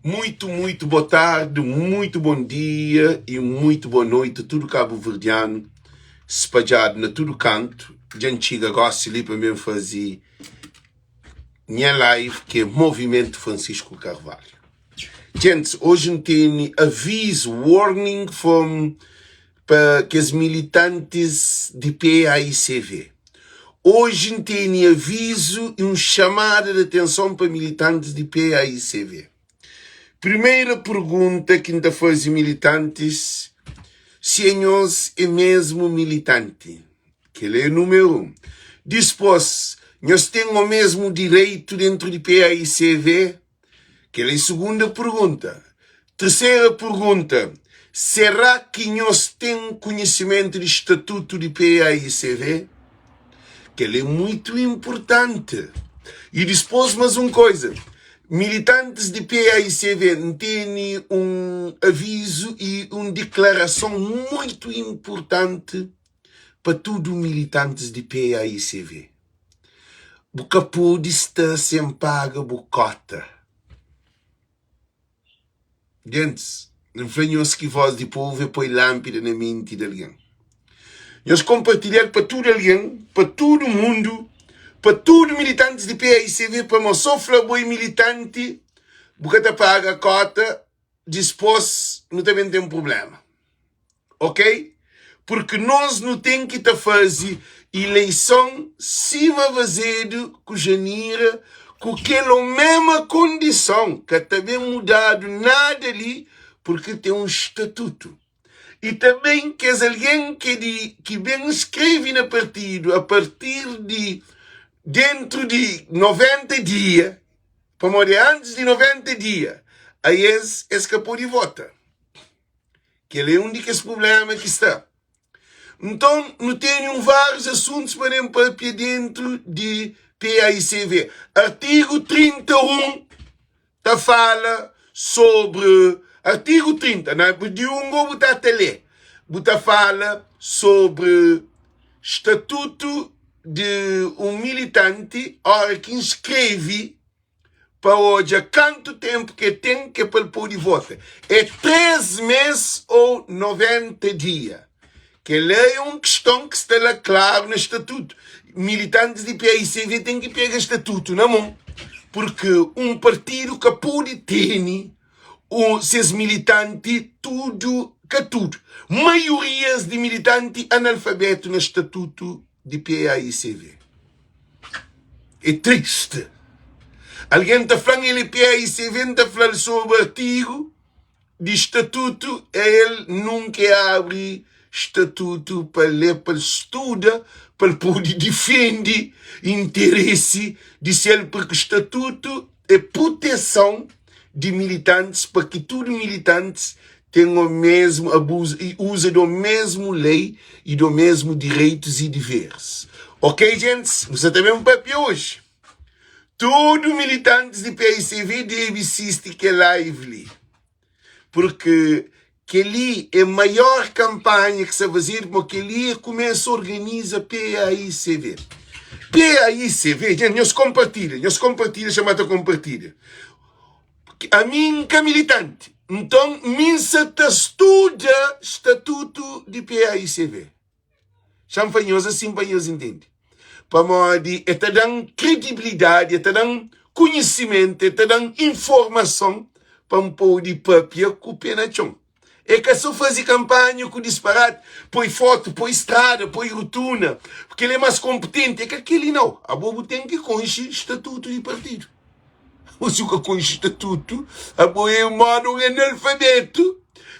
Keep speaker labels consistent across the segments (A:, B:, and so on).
A: Muito, muito boa tarde, muito bom dia e muito boa noite tudo cabo-verdiano spadjadu na tudo kantu. Dja N txiga gosi li pa ben faze nha live ki é Movimento Francisco Carvalho. Gents, hoje N tene aviso, warning from pa kes militantes di PAICV. Oji N tene avizu i un xamada di atenson pa militantis di PAICV. Primeira pergunta ki N ta faze militantis, si anhos é mesmu militanti? Kel é numeru un. Dispos, nhos ten o mesmu direitu dentru di PAICV? Kel é sugunda pergunta. Tersera pergunta, será ki nhos ten kunhisimentu di statutu di PAICV? Kel é muitu inpurtanti. I dispos mas un koiza, militantis di PAICV, N tene un avizu i un diklarason muitu inpurtanti pa tudu militantis di PAICV. Bu ka pode sta sen paga bu kota. Gentis, N fla nhos ki vós di povu é poi lánpida na menti di algen. Nhos konpartilha-l pa tudu algen, pa tudu mundu, pa tudu militantis di PAICV, pamodi sô fla bo é militanti, bu ka ta paga kota, dispôs nu ta ben ten prubléma. Ok? Porque nos nu ten ki ta faze ileison sima fazedu ku Janira ku kel o mema kondison, ka ta ben mudadu nada li porque ten un statutu. I tanben kes algen ki di ki ben skreve na partidu a partir di dentru di 90 dia, pamodi antis di 90 dia aes es ka pode vota. Kel é un di kes prubléma ki sta. Nton, nu tene un várius asuntus pa ben papia dentru di PAICV. Artigu 31 ta fala sobri artigu 30, na di un go bu ta ta lé, bu ta fala sobri statutu di un militanti ora ki inskreve pa odja kantu tenpu ki el ten ki pa el pode vota. É 3 mês ou 90 dia. Kel-la é un kiston ki sta la klaru na statutu. Militantis di PAICV ten ki pega statutu na mon, purki un partidu ka pode tene ses militanti tudu, ka tudu, maiorias di militanti analfabetu na statutu di PAICV. É triste. Algen ta fla-m el é PAICV, N ta fla-l sobri artigu di statutu, el nunka e abri statutu pa lé, pa el studa, pa el pode difende interesi di sel, purki statutu é proteson di militantis pa ki tudu militantis ten o mesmu abuza i uza do mesmu lei i do mesmu direitus i diveris. Ok gentis, nu sa ta ben papia oji. Tudu militantis di PICV debi sisti kel live li, purki kel-li é maior kanpanha ki sta fazedu, pamodi kel-li é kumesa organiza PAICV. PAICV, gentis, nhos konpartilha, nhos konpartilha, xama ta konpartilha. Ami N ka militanti, nton mi N sa ta studa statutu di PAICV. Xa-m fla nhos asin pa nhos intende. Pamodi e ta da-m kredibilidadi, e ta da-m konhisimentu, e ta da-m informason pa N pode papia ku pe na txon. É ka so faze kanpanha ku disparati, poi fotu, poi strada, poi rutuna, porque el é más konpetenti. É ka kel-li nau. Abo bu ten ki konxe statutu di partidu. Bo si bu ka konxe statutu, abo é moda un analfabetu.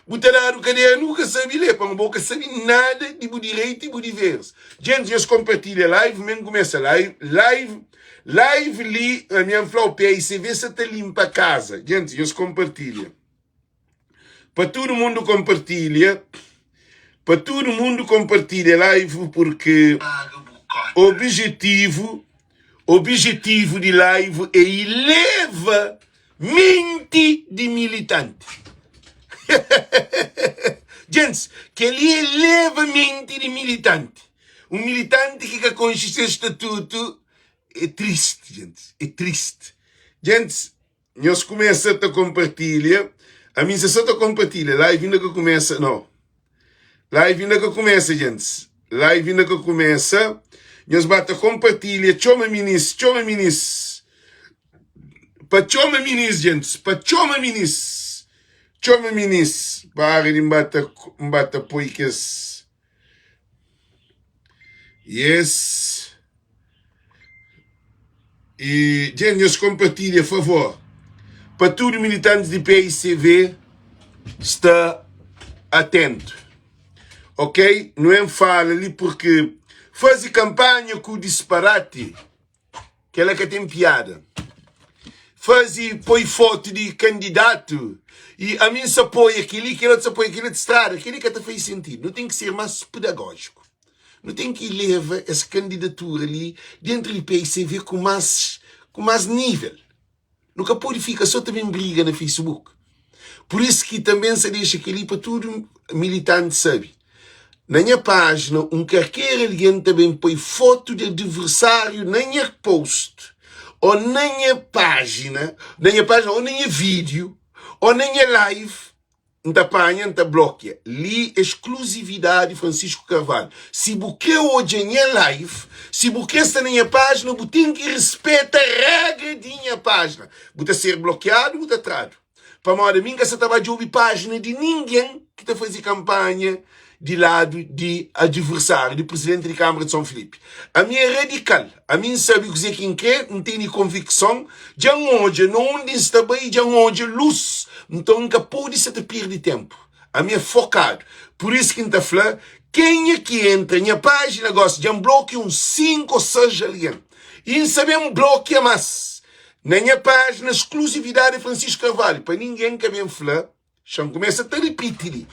A: Bu ta dadu kadernu, bu ka sabe lé, pamodi bo ka sabe nada di bu direitu i bu diveris. Gentis, nhos konpartilha live, mi N kumesa live, live, live li, ami N fla-u, PICV sa ta linpa kaza. Gentis, nhos konpartilha. Pa tudu mundu konpartilha, pa tudu mundu konpartilha live porque objetivo, objetivo di live é eleva menti di militanti. Gents, kel-li eleva menti di militanti. Un militanti ki ka konxe se statutu é tristi, gents, é tristi. Gents. Nhos kumesa ta konpartilha. Ami nsa sa ta konpartilha. Live inda ka kumesa, no. Live inda ka kumesa, gentis. Live inda ka kumesa. Nhos ba ta konpartilha. Txoma minis, txoma minis. Pa txoma minis, gentis. Pa txoma minis. Txoma minis. Para di N ba ta, N ba ta poi kes. Yes. E dja nhos konpartilha favor pa tudu militantis di PICV sta atentu. Ok? Nu en fala li porque faze kampanha ku disparati Kela ka ten piada. Fazi poi foto di kandidatu i ami nsa apoia keli, kel otu sa apoia kel otu strada, keli ka ta fazi sentidu. Nu ten ki ser mas pedagojiku. Nu ten ki leva es kandidatura li dentru di PICV ku mas ku mas nivel. Nu ka pode fika so ta ben briga na Facebook. Pur isu ki tanbe N sa dexa kel-li pa tudu militanti sabe. Na nha pájina, un karker algen ta ben poi fotu di adiversáriu na nha post, ô na nha pájina, na nha pájina, ô na nha vídiu, ô na nha live. N ta panha, N ta blokia. Li é skluzividadi Francisco Carvalho. Si bu kre odja nha live, si bu kre sta na nha pájina, bu ten ki rispeta regra di nha pájina. Bu ta ser blokiadu, bu ta tradu. Pamodi ami N ka sa ta ba djobe pájina di ningen ki ta faze kanpanha di ladu di adiversáriu di prizidenti di Kâmara di São Filipe. Ami é radikal. Ami N sabe kuzê ki N krê, N tene konvikson. Dja N odja na undi N sta bai, dja N odja lus. Nton N ka pode sa ta perde ténpu. Ami é fokadu. Pur isu ki N ta fla, kenha ki entra nha pájina gósi, dja N blokia uns 5 ô 6 algen. I N sa ben blokia más. Na nha pájina, skluzividadi é Francisco Carvalho, pa ningen ka ben fla. Xa-m kumesa ta ripiti li,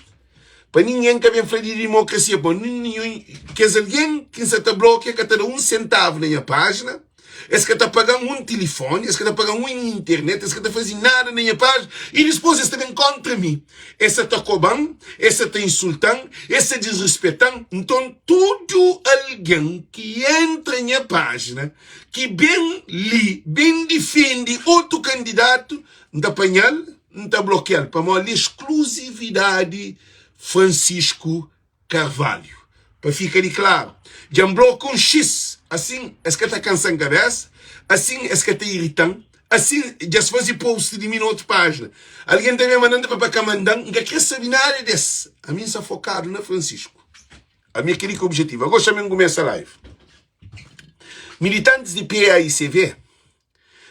A: pa ningen ka ben fla di dimokrasia, pa ninhun kes algen ki N sa ta blokia ka ta da un sentavu na nha pájina, es ka ta paga-m un tilifoni, es ka ta paga-m un internet, es ka ta faze nada na nha pájina i dispôs es ta ben kóntra mi, es sa ta koba-m, es sa ta insulta-m, es sa disrispeta-m. Nton, tudu algen ki entra nha pájina, ki ben li, ben difende otu kandidatu, N ta panha-l, N ta blokia-l pamodi li é skluzividadi Francisco Carvalho. Pa fika di klaru, dja N bloka un xis, asin es ka ta kansa-m kabesa, asin es ka ta irita-m, asin dja es faze post di mi na otu pájina. Algen ta ben manda-m ta fla pa ka manda-m, N ka kre sabe nada des. Ami N sta fokadu na Francisco. Ami é kel-li ki é objetivu. Ago xa mi N kumesa live. Militantis di PAICV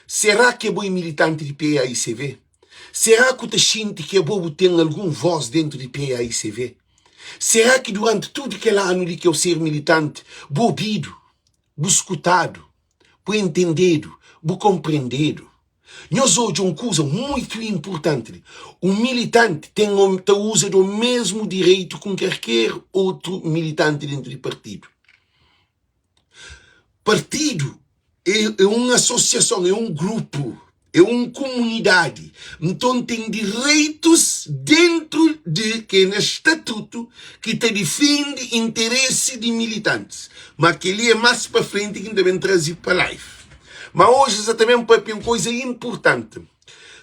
A: Será ki abo é militanti di PAICV? Será ku ta xinti ki abo bu ten algun vós dentu di PAICV? Será ki duranti tudu kel anu li ki eu ser militanti, bu obidu, bu skutadu, bu entendedu, bu konprendedu? Nhos odja un kuza muitu inpurtanti li, un militanti ten ta uza di omesmu direitu ku karker otu militanti dentu di partidu. Partidu é un asosiason, é un grupu, é un kumunidadi. Nton ten direitus dentru di ki é na statutu ki ta difende interesi di militantis. Ma kel-li é más pa frenti ki N ta ben traze pa live. Ma oji N sa ta ben papia un koza inpurtanti.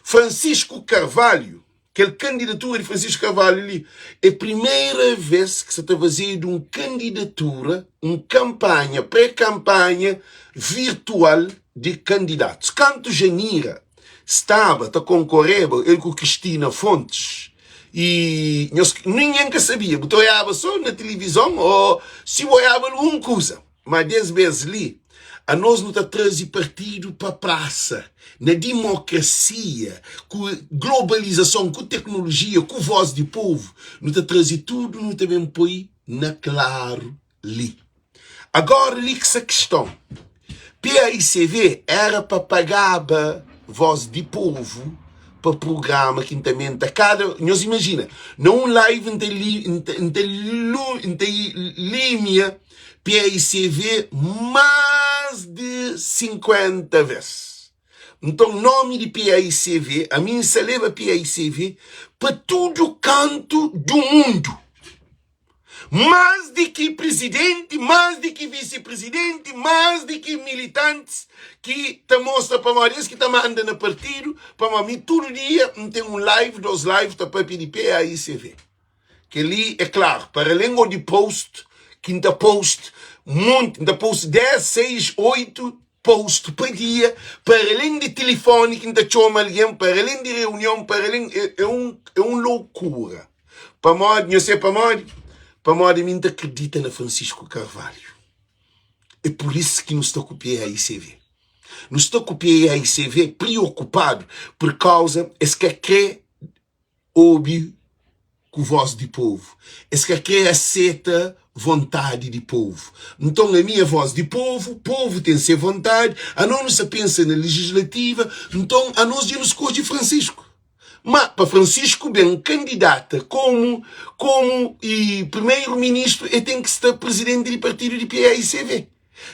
A: Francisco Carvalho Kel kandidatura di Francisco Carvalho li é primeira vez ki sa ta fazedu un kandidatura, un kanpanha, pré-kanpanha virtual di kandidatus. Kantu Janira staba ta konkoreba, el ku Cristina Fontes, y nhos, ningen ka sabia, bu ta oiaba so na tilivizon o si bu oiaba algun kuza. Má des bês li, anos nu ta traze partidu pa prasa, na dimokrasia, ku globalizason, ku teknolojia, ku vós di povu, nu ta traze tudu, nu ta ben poi na klaru li. Agóra li ki sta kiston, PAICV éra pa pagaba vós di povu pa prugrama ki N ta menta kada, nhos imajina, na un live N ta N ta N ta limia PAICV más di 50 vês. Nton, nómi di PAICV, ami N sa leba PAICV pa tudu kantu du mundu. Más di ki prizidenti, más di ki visi-prizidenti, más di ki militantis ki ta mostra pamodi es ki ta manda na partidu, pamodi mi tudu dia N ten un live, dos live ta papia di PAICV. Kel-li é klaru, para alén di post ki N ta post monti, N ta post 10, 6, 8 post pa dia, para alén di tilifoni ki N ta txoma algen, para alén di reunion, para alén, é un, é un lokura. Pamodi, nhos sabe pamodi? Pamodi mi N ta kridita na Francisco Carvalho. É pur isu ki nu sta ku PAICV. Nu sta ku PAICV priokupadu pur kauza es ka kre obi ku vós di povu. Es ka kre aseta vontadi di povu. Nton, ami é vós di povu, povu ten se vontadi, anos nu sa pensa na legislativa, nton anos dja nu skodje Francisco. Ma pa Francisco ben kandidata komu komu i primeiro ministru e ten ki sta presidenti di partidu di PAICV.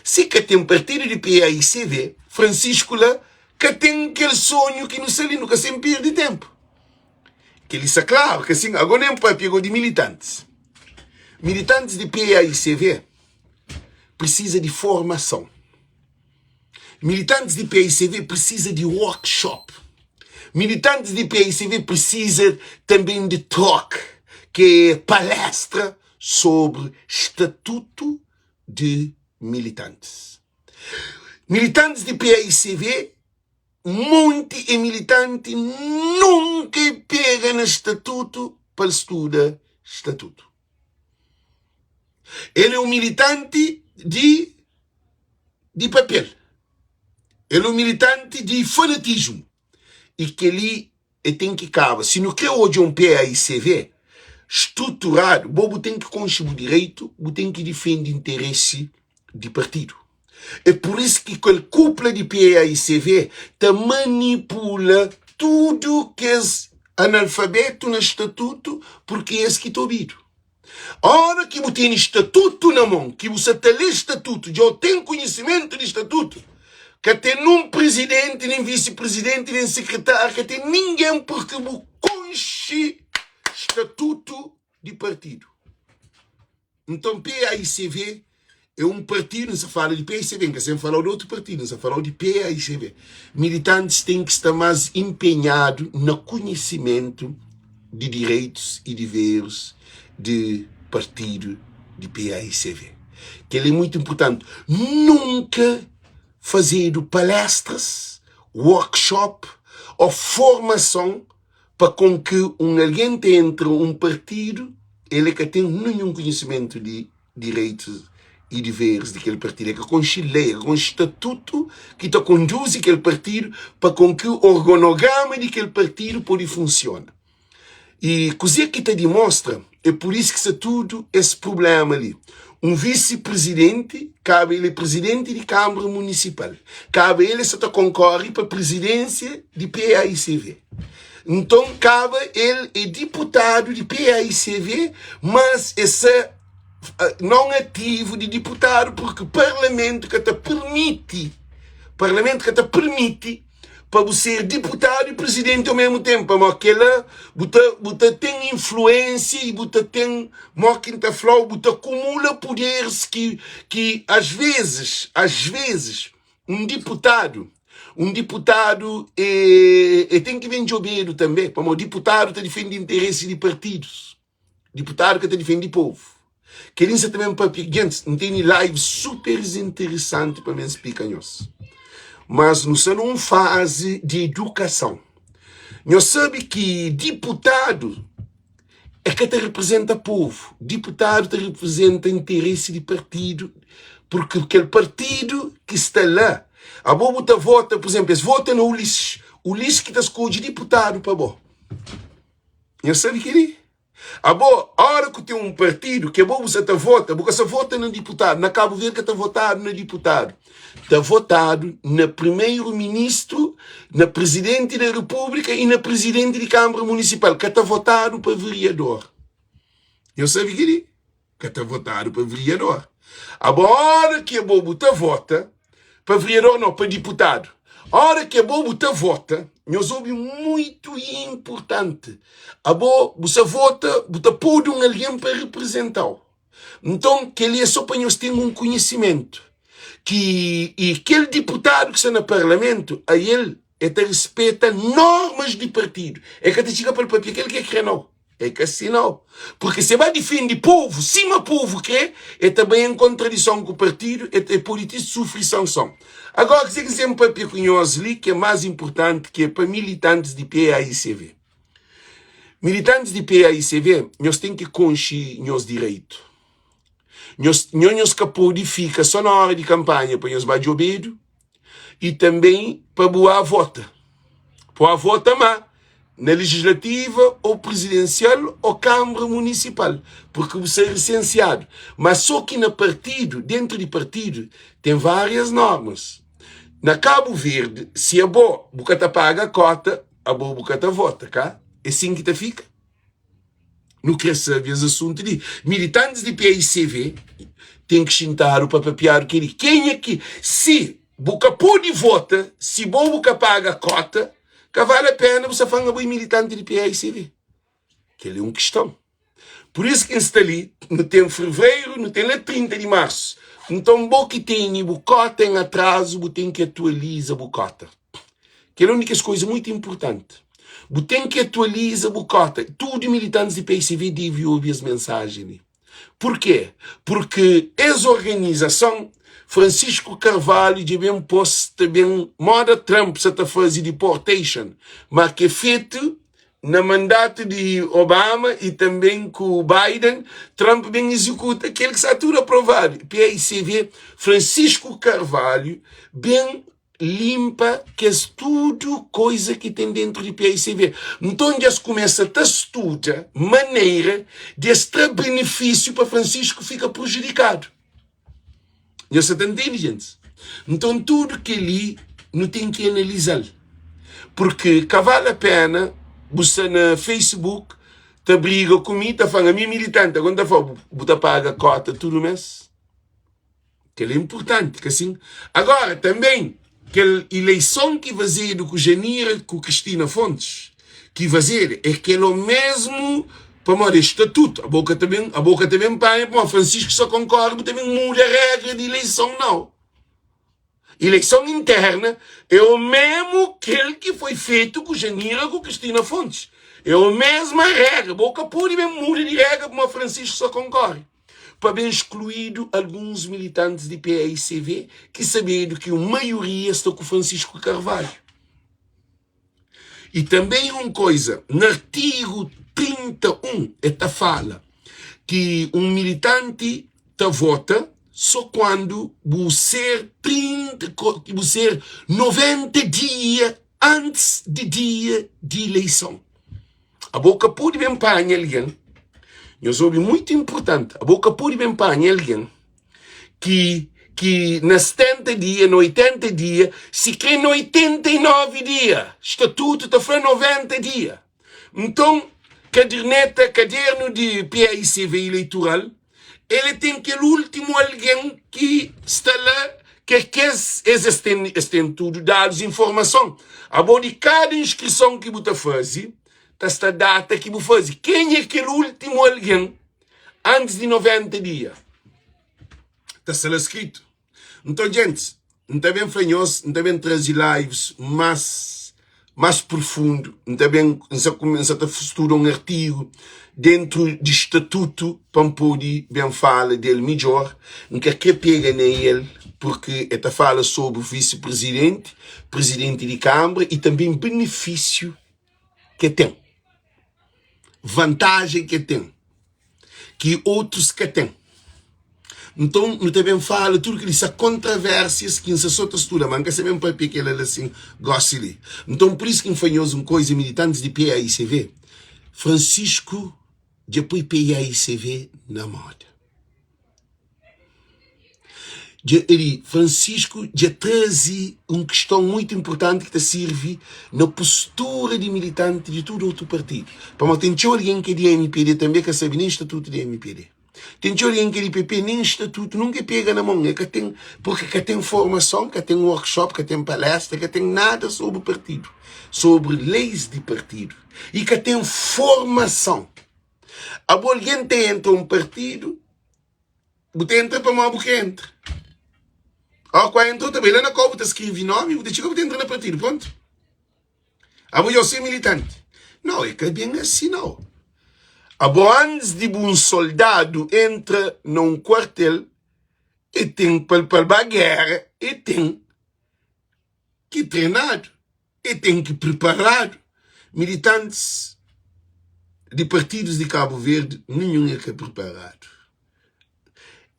A: Si ka ten partidu di PAICV, Francisco la ka ten kel sonhu ki nu sta li, nu ka sen pirdi tenpu. Kel li sta klaru ka sin? Ago nen papia go di militantis. Militantis di PAICV prisiza di formason. Militantis di PAICV prisiza di workshop. Militantis di PAICV prisiza tanben di talk, ki é palestra sobri statutu di militantis. Militantis di PAICV, monti é militanti nunka e pega na statutu pa el studa statutu. El é un militanti di di papel. El é un militanti di fanatismu. I kel-li e ten ki kaba. Si nu kre odja un PAICV struturadu, bo bu ten ki konxe bu direitu, bu ten ki difende interesi di partidu. É pur isu ki kel kupla di PAICV ta manipula tudu kes analfabetu na statutu purki es ki ta obidu. Ora ki bu tene statutu na mon, ki bu sa ta lé statutu, dja bu ten konhisimentu di statutu, ka ten nun prizidenti, nen visi-prizidenti, nen sekretáriu, ka ten ningen purki bu konxe statutu di partidu. Nton, PAICV é un partidu, N sa fala di PAICV, N ka sen fala-u di otu partidu, N sa fala-u di PAICV. Militantis ten ki sta más inpenhadu na konhisimentu di direitus i diveris di partidu di PAICV. Kel-li é mutu inpurtanti. Nunka fazedu palestras, workshop ô formason pa kon ki un algen ta entra un partidu el é ka ten ninhun konhisimentu di direitus i diveris di kel partidu. El ka konxe lei, el ka konxe statutu ki ta konduzi kel partidu pa kon ki orgonograma di kel partidu pode funsiona. I kuzê ki ta dimostra, é pur isu ki sta tudu es prubléma li. Un visi-prizidenti, kaba el é prizidenti di Kanbra Munisipal, kaba el sta ta konkore pa prizidénsia di PAICV. Nton, kaba el é diputadu di PAICV, mas e sa non ativu di diputadu purki parlamentu ka ta pirmiti, parlamentu ka ta pirmiti pa bu ser diputadu i prizidenti au mesmu tenpu, pamodi kela bu ta bu ta ten influensia i bu ta ten, mo ki N ta fla-u, bu ta kumula puderis ki ki as vezis, as vezis Un diputadu, un diputadu e, e ten ki ben djobedu tanbe, pamodi diputadu ta difende interesi di partidus, diputadu ka ta difende povu. Kel-li N sa ta ben papia, gentis, N tene live super interesanti pa ben splika nhos, mas nu sta na un fazi di edukason. Nhos sabe ki diputadu é ka ta representa povo, diputadu ta representa interesi di partidu, porque kel partidu ki sta la, abo bu ta vota, por exemplo, es vota na Ulisses, Ulisses ki ta skodje diputadu pa bo. Nhos sabe kel-li? Abo, ora ku ten un partidu ki abo bu sa ta vota, bu ka sa vota na diputadu, na Kabu Verdi ka ta votadu na diputadu, ta votadu na primeiro ministro, na presidente da república e na presidente di Câmara Municipal. Ka ta votadu pa vereador. Nhos sabe kel-li? Ka ta votadu pa vereador. Abo, ora ki abo bu ta vota pa vereador, não, pa diputadu. Ora ki abo bu ta vota, nhos obi muito importante. Abo bu sa vota, bu ta podu un algen pa representau. Nton, kel-li é sô pa nhos ten un konhisimentu ki i kel diputadu ki sta na parlamentu, ael el ta rispeta normas di partidu. El ka ta txiga pa el papia kel ki el krê nau. É ka si nau. Purki si el ba difende povu sima povu krê, el ta bai en kontradison ku partidu, el pode ti sufri sanson. Agora, kuzê ki N ten papia ku nhos li ki é más inpurtanti, ki é pa militantis di PAICV. Militantis di PAICV, nhos ten ki konxe nhos direitu. Nhos, nho nhos ka pode fika só na óra di kanpanha pa nhos ba djobedu i tanben pa bu a vota. Pa a vota má na legislativa ou presidencial ou kanbra munisipal, porque bu ser lisensiadu. Má só ki na partidu, dentru di partidu, ten várias normas. Na Kabu Verdi, si abo bu ka ta paga kota, Abo bu ka ta vota, ka? É sin ki ta fika? Nu kre sabe es asuntu li. Militantis di PICV ten ki xintadu pa papiadu kel-li. Kenha ki, si bu ka pode vota, si bo bu ka paga kota, ka vale a pena bu sa fla-m abo é militanti di PICV. Kel-li é un kiston. Pur isu ki N sta li, nu ten fevereiru, nu ten la 30 di marsu. Nton, bo ki tene bu kota en atrazu, bu ten ki atualiza bu kota. Kel é un di kes kuza mutu inpurtanti. Bu ten ki atualiza bu kota. Tudu militantis di PICV devi obi es mensajen li. Purkê? Purki es organizason, Francisco Carvalho dja ben pô-s ta ben, moda Trump sa ta faze deportation, ma ki é fetu Na mandatu di Obama y tanben ku Biden, Trump ben izikuta kel ki sta tudu aprovadu. PICV, Francisco Carvalho ben limpa kes tudu koiza ki ten dentru di PICV. Nton dja es kumesa ta studa manera di es tra benefisiu pa Francisco fika prejudikadu. Nhos sa ta ntende, gentis? Nton, tudu kel-li nu ten ki analiza-l, purki ka vale a pena bu sta na Facebook ta briga ku mi, ta fla-m ami é militanti, agora N ta fla-u, bu ta paga kota tudu mês? Kel-li é inpurtanti, ka sin? Agora, tanben, Kel ileison ki fazedu ku Janira ku Cristina Fontes ki fazedu é kel omesmu pamodi é statutu abo ka ta ben abo ka ta ben panha pamodi Francisco sa konkorda bu ta ben muda regra di ileison nau ileison interna é omemu kel ki foi fetu ku Janira ku Cristina Fontes é omesma regra bo ka pode ben muda di regra pamodi Francisco sa konkorda. pa ben skluidu alguns militantis di paicv ki sabedu ki un maioria sta ku Francisco Carvalho. I tanben un koiza, na artigu 31 e ta fala ki un militanti ta vota so kuandu bu ser 30 bu ser 90 dia antis di dia di ileison. Abo ka pode ben panha algen, nhos obi muitu inpurtanti, abo ka pode ben panha algen ki ki na 70 dia, na 80 dia, si kre na 89 dia, statutu ta fla 90 dia. Nton, kaderneta, kadernu di PAICV ileitural, el ten kel últimu algen ki sta la ke kes es es ten es ten tudu dadus informason abo di kada inskrison ki bu ta faze ta sta data ki bu faze kenha é kel últimu algen antis di 90 dia ta sta la skritu Nton, djentis, N ta ben fla nhos, N ta ben traze lives más más profundu, N ta ben, N sa N sa ta studa un artigu dentru di statutu pa N pode ben fala del midjór. N ka kre pega na el purki el ta fala sobri visi-prizidenti, prizidenti di kanbra i tanben benefisiu ki el ten, vantajen ki el ten. ki otus ka ten. Nton, nu ta ben fala tudu kel-li, sa kontravérsias ki N sa so ta studa, ma N ka sa ben papia kel-la la sin gósi li. Nton, pur isu ki N fla nhos un koiza, militantis di PAICV, Francisco dja poi PAICV na móda. Dja li Francisco dja traze un kiston muitu inpurtanti ki ta sirvi na postura di militanti di tudu otu partidu. Pamodi ten txeu algen ki é di mpd tanbe ka sabe nen statutu di mpd. Ten txeu algen ki é di pp nen statutu nunka e pega na mon, e ka ten, purki ka ten formason, ka ten workshop, ka ten palestra, ka ten nada sobri partidu, sobri leis di partidu i ka ten formason. Abo algen ta entra un partidu. Bu ta entra pamodi bu ka entra. Ó ku entra, bu ta bai la na kau, bu ta skrive nomi, bu ta txiga, bu ta entra na partidu. Prontu. Abo dja ser militanti. Nau, é ka ben asi nau. Abo antis di bu un soldadu entra na un kuartel, e ten pa el ba géra, e ten ki trenadu, e ten ki priparadu. Militantis di partidus di Kabu Verdi, ninhun é ka priparadu.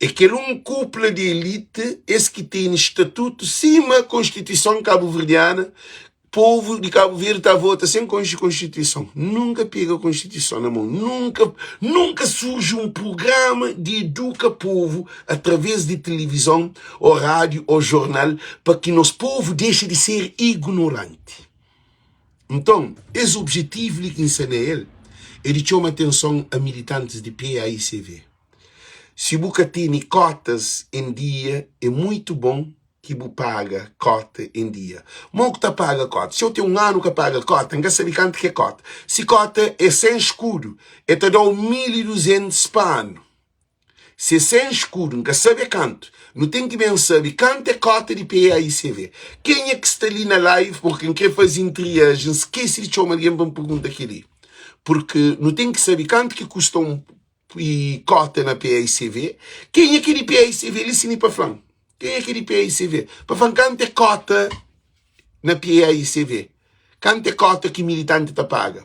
A: É kel un kupla di elite, es ki tene statutu sima konstituison kabuverdiana, povu di Kabu Verdi ta vota sen konxe konstituison, nunka pega konstituison na mon, nunka, nunka surji un prugrama di eduka povu atraves di tilivizon o radiu o jornal pa ki nos povu dexa di ser ignoranti. Nton, es objetivu li ki N sta na el é di txoma atenson a militantis di PAICV. Si bu ka tene kotas en dia, é muitu bon ki bu paga kota en dia. Mo ku ta paga kota? Si eu ten un anu ka paga kota, N ka sabe kantu ki é kota. Si kota é 100 skudu, e ta da-u 1200 pa anu. Si é 100 skudu, N ka sabe kantu. Nu ten ki ben sabe kantu é kota di PAICV. Kenha ki sta li na live, purki N kre faze un triaji, N skese di txoma algen pa N pergunta kel-li. Purki nu ten ki sabe kantu ki kusta un kota na PAICV. Kenha ki é di PAICV li si ni pa fla-m. Kenha ki é di PAICV? Pa fla-m kantu é kota na PAICV. Kantu é kota ki militanti ta paga?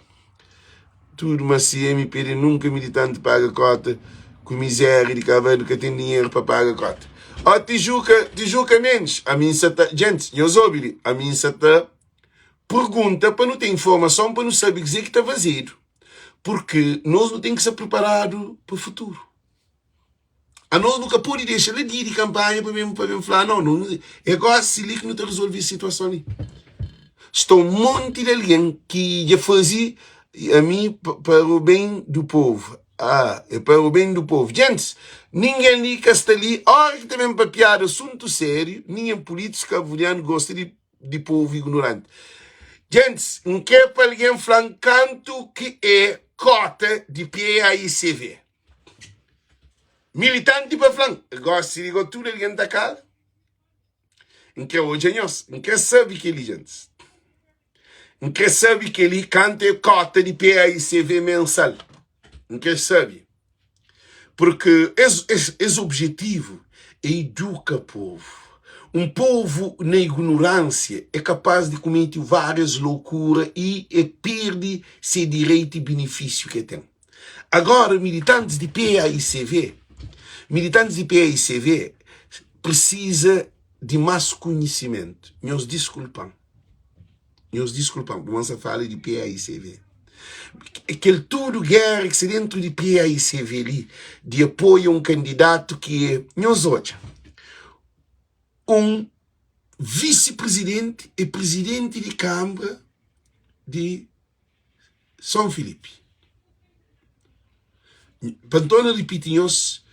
A: Tudu ma si MPD nunka militanti paga kota ku mizéria di Cabo Verde ka ten dinheru pa paga kota. Ó Tijuka, Tijuka Mendes, ami N sa ta, djentis, nhos obi li, ami N sa ta pergunta pa nu ten informason pa nu sabe kuzê ki ta fazedu, purki nos nu ten ki sta priparadu pa futuru. Anos nu ka pode dexa la dia di kanpanha pa ben pa ben fla nau, nu é gosi li ki nu ta rezolve es situason li. Sta un monti di algen ki dja faze ami para o bem do povo. Ah, é para o bem do povo. Gentis, ningen li ka sta li, ora ki ta ben papiadu asuntu sériu, ningen pulítikus kabuverdianu gosta di di povu ignoranti. Gentis, N kre pa algen fla-m kantu ki é kota di PAICV. Militanti pa fla-m, gosi di go tudu algen ta kala. N kre odja nhos, N kre sabe kel-li, gentis. N kre sabe kel-li kantu é kota di PAICV mensal. N kre sabe. Porque es, es, es objetivu é iduka povu. Un povu na ignorânsia é kapaz di kumete várias loukura i e perde se direitu i benefísiu ki e ten. Agora militantes di PAICV, militantes di PAICV precisa di mas conhecimento. Nhos disculpan, nhos disculpan, bu sa fala di PAICV. Kel tudo guerra ki sta dentro di PAICV li, di apoia un candidato ki é, nhos odja, un vice-presidente e presidente di Câmara di Son Filipi. Pa N torna ripiti nhos,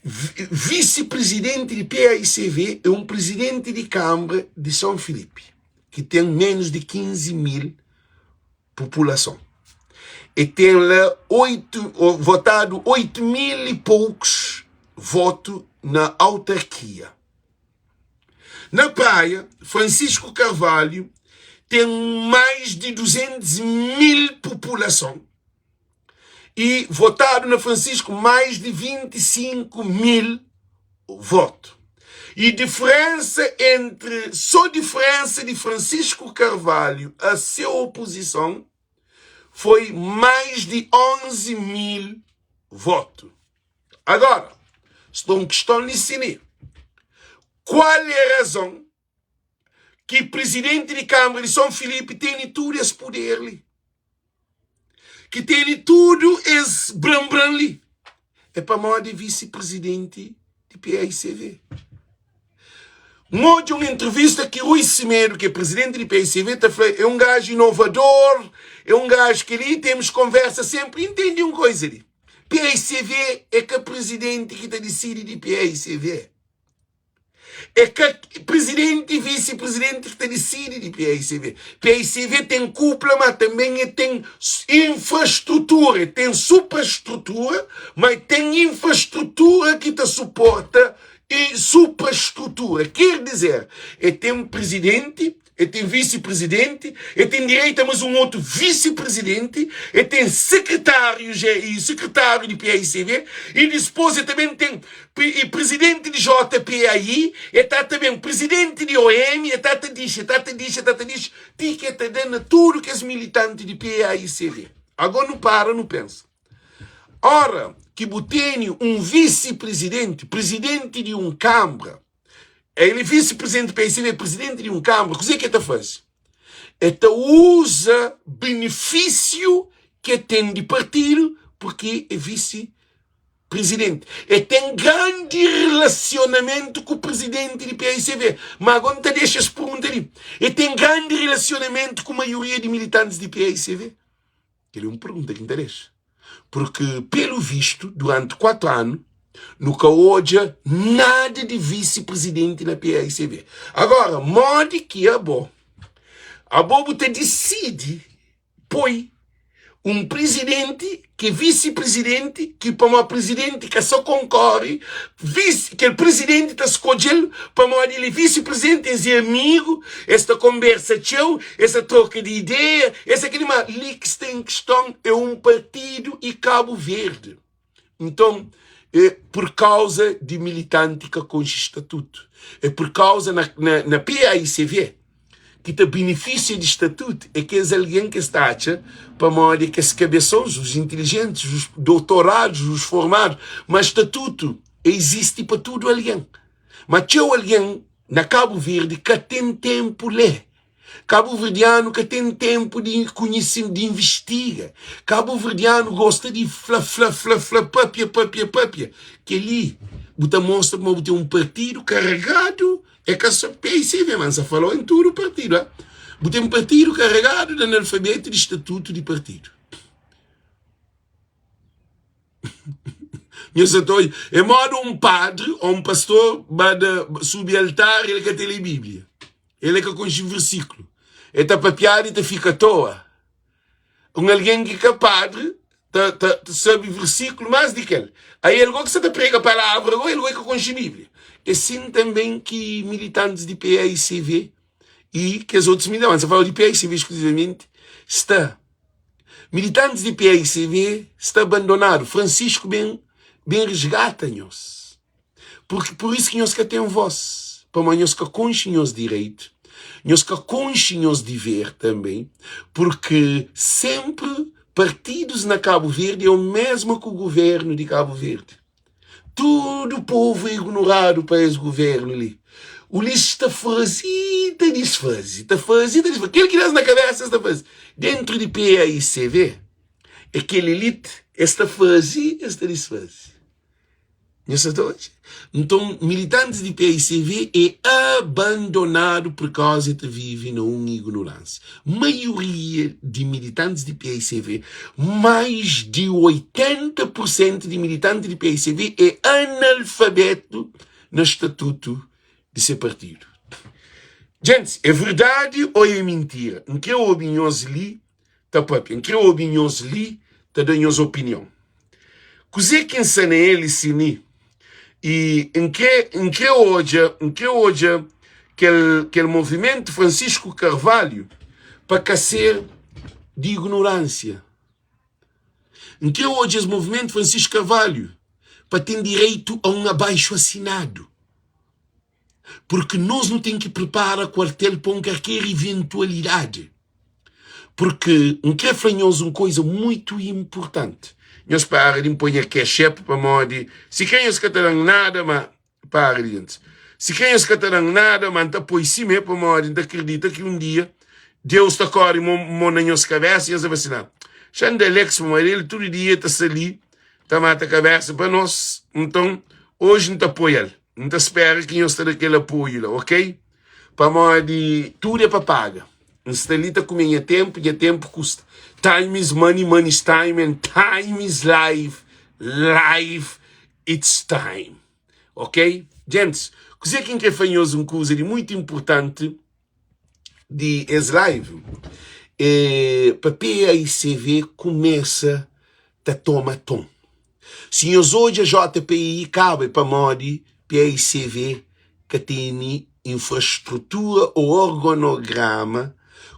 A: visi-prizidenti di PAICV é un prizidenti di kanbra di Son Filipi, ki ten ménus di 15 mil populason. E ten la 8, votadu 8 mil i poukus votu na autarkia. Na Praia, Francisco Carvalho ten mais di 200 mil populason e votadu na Francisco mais di 25 mil votu. E diferensa entre, só diferensa di Francisco Carvalho a se oposison foi mais di 11 mil votu. Agora, sta un kiston li sini, Kual é razon ki prizidenti di Kanbra di Son Filipi tene tudu es puder li? Ki tene tudu es bran-bran li? É pamodi é visi-prizidenti di PAICV. N odja un entrevista ki Rui Semedo, ki é presidenti di PICV, ta fla é un gajo inovador, é un gajo ki li, temos conversa sempre. Intendi un coisa li, PICV é ka presidenti ki ta disidi di PICV. É ka prizidenti i visi-prizidenti ki ta disidi di PAICV. PAICV ten kupla, ma tanben e ten infrastrutura, e ten suprastrutura, ma e ten infrastrutura ki ta suporta suprastrutura. Ker dizer, e ten prizidenti, E ten visi-prizidenti, e ten direita mas un otu visi-prizidenti, e ten sekretáriu i sekretáriu di PAICV, i dispôs e tanben ten prizidenti di JPAI, e ta tanben prizidenti di OM, e ta ta dixi, e ta ta dixi, e ta ta dixi, ti ki e ta da na tudu kes militanti di PAICV. Agó nu para nu pensa. Ora ki bu tene un visi-prizidenti, prizidenti di un kanbra, El é visi-prizidenti pa el é prizidenti di un kanbra, kuzê ki el ta faze? El ta uza benefísiu ki el ten di partidu purki é visi-prizidenti. El ten grandi relasionamentu ku prizidenti di PICV. Má agora N ta dexa es pergunta li, El ten grandi relasionamentu ku maioria di militantis di PICV? Kel é un pergunta ki N ta dexa. Purki, pelu vistu, duranti 4 anu, nu ka odja nada di visi-prizidenti na PAICV. Agora, modi ki abo, abo bu ta disidi poi un prizidenti ki é visi-prizidenti, ki pamodi prizidenti ka sa konkori, visi, kel prizidenti ta skodje-l pamodi el é visi-prizidenti, es é amigu, es ta konbersa txeu, es ta troka di ideia, es ta kel-li, ma li ki sta en kiston é un partidu i Kabu Verdi. Nton, é pur kauza di militanti ka konxe statutu, é pur kauza na, na, na PAICV ki ta benefisia di statutu é kes algen ki es ta atxa pamodi é kes kabesons, os intelijentis, os doutoradus, os formadus, ma statutu izisti pa tudu algen. Ma txeu algen na Kabu Verdi ka ten tenpu lé. Kabuverdianu ka ten tenpu di konhise, di invistiga. Kabuverdianu gosta di fla, fla, fla, fla, papia, papia, papia. Kel-li bu ta mostra kuma bu ten un partidu karegadu, é ka so PICV, ma N sa fala-u en tudu partidu, ha. Bu ten partidu karegadu di analfabetu di statutu di partidu. Nhos sa ta odja? É moda un padri ô un pastor ba da subi altar el ka ta lé Bíblia. El é ka konxe versíklu. El ta papiadu i ta fika atoa. Un algen ki ka padri ta, ta, ta sabe versíklu más di kel. Aí el gó ki sa ta prega palavra gó, el gó é ka konxe Bíblia. É sin tanben ki militantis di PAICV i kes otus militantis, N sa fala di PAICV skluzivamenti, sta. Militantis di PAICV sta abandonadu. Francisco ben, ben resgata nhos. Purki pur isu ki nhos ka ten vós, pamodi nhos ka konxe nhos direitu, nhos ka konxe nhos diver tanbe, purki senpri partidus na Kabu Verdi é o mesmu ku guvernu di Kabu Verdi. Tudu povu é ignoradu pa es guvernu li. Ulisses ta faze i ta disfaze, ta faze i ta disfaze. Kel ki da-s na kabésa es ta faze. Dentru di PAICV, é kel elite, es ta faze, es ta disfaze. Nhos sa ta odja? Nton, militantis di PICV é abandonadu purkauza e ta vive na un ignoransia. Maioria di militantis di PICV, mais di 80 pur sentu di militanti di PICV é analfabetu na statutu di se partidu. Gentis, é verdadi ô é mintira? N kre obi nhos li ta papia. N kre obi nhos li ta da nhos opinion. Kuzê ki N sta na el i si mi i N kre N kre odja N kre odja kel kel movimentu Francisco Carvalho pa ka ser di ignorânsia. N kre odja es movimentu Francisco Carvalho pa ten direitu a un abaixo assinadu. Porque nos nu ten ki pripara kuartel pa un karker iventualidadi. Porque N kre fla nhos un koiza muitu inpurtanti. Nhos para di N poi nha cash app pamodi si kre nhos ka ta da-m nada ma para di gentis. Si kre nhos ka ta da-m nada ma N ta poi simé pamodi N ta kridita ki un dia Deus ta kore mo na nhos kabesa i nhos ta fla si, Na, xa N da Alex pamodi el tudu dia ta sta li ta mata kabesa pa nos, nton oji N ta apoia-l. N ta spera ki nhos ta da kel apoiu la, ok? Pamodi tudu é pa paga. N sta li ta kume nha tenpu, nha tenpu kusta. Time is money, money is time and time is life, life it's time. Ok? Gentis, Kuzê ki N krê fla nhos un kuza di mutu inportanti di es live é pa PAICV kumesa ta toma ton. Si nhos odja JPI kaba é pamodi PAICV ka tene infrastrutura ô orgonograma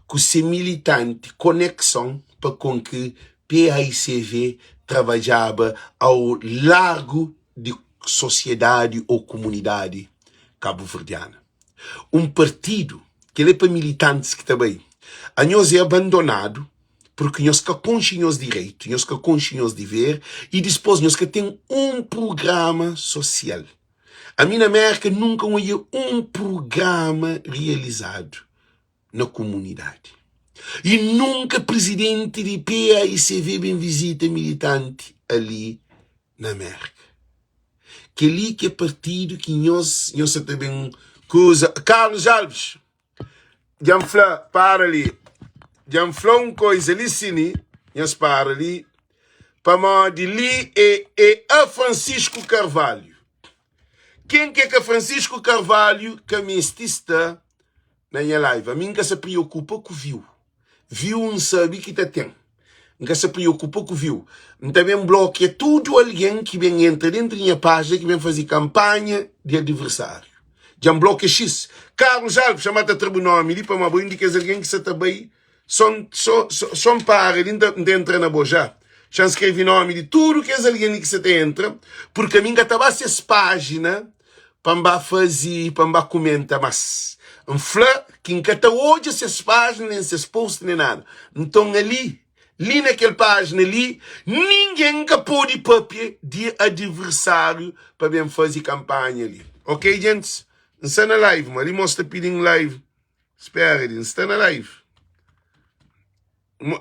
A: ku se militanti konekson pa kon ki PAICV trabadjaba au largu di sosiedadi ô kumunidadi kabuverdiana. Un partidu, kel é pa militantis ki ta bai, anhos é abandonadu purki nhos ka konxe nhos direitu, nhos ka konxe nhos diver y dispôs nhos ka ten un prugrama sosial. Ami na Mérka nunka N odja un prugrama rializadu na kumunidadi y nunka prizidenti di PAICV ben vizita militanti ali na Mérka. Kel-li ki é partidu ki nhos nhos sa ta ben kuza. Carlos Alves, dja N fla, para li, dja N fla un koiza li sini, nhos para li, pamodi li é é a Francisco Carvalho. Ken ki é ka Francisco Carvalho ka meste sta na nha live. Ami N ka sa priokupa ku viu. Viu N sabe ki ta ten. N ka sa priokupa ku viu. N ta ben blokia tudu algen ki ben entra dentu di nha pájina ki ben faze kanpanha di adiversáriu. Dja N blokia X. Carlos Alves, xa ma ta tra bu nomi li pamodi bo é un di kes algen ki sa ta bai so so so N para li N ta entra na bo já. Xa N skrebe nomi di tudu kes algen li ki sa ta entra purki ami N ka ta ba ses pájina pa N ba faze, pa N ba kumenta más. N fla ki N ka ta odja ses pájina, nen ses post, nen nada. Nton ali, li na kel pájina li, ningen ka pode pâpia di adiversáriu pa ben faze kanpanha li. Ok, gentis? N sta na live, ma li mos ta pidi-m live. Spera li, N sta na live.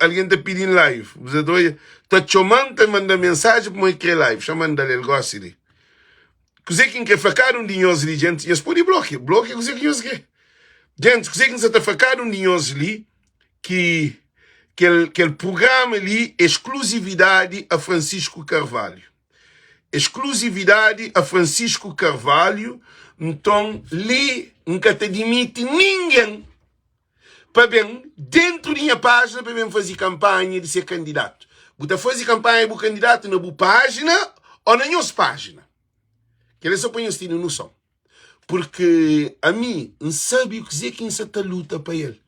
A: Algen ta pidi-m live. Bu sa ta odja? Ta txoma-m, ta manda-m mensaji pamodi el krê live. Xa manda-l el gósi li. Kuzê ki N krê fla kada un di nhos li, djentis, nhos pode blokia. Blokia kuzê ki nhos krê. Djentis, kuzê ki N sa ta fla kada un di nhos li, ki kel, kel prugrama li é skluzividadi a Francisco Carvalho. Eskluzividadi a Francisco Carvalho, nton li N ka ta dimiti ningen pa ben dentru di nha pájina pa ben faze kanpanha di se kandidatu. Bu ta faze kanpanha di bu kandidatu na bu pájina ô na nhos pájina. Kel-li é sô pa nhos tene noson. Purki ami N sabe kuzê ki N sa ta luta pa el.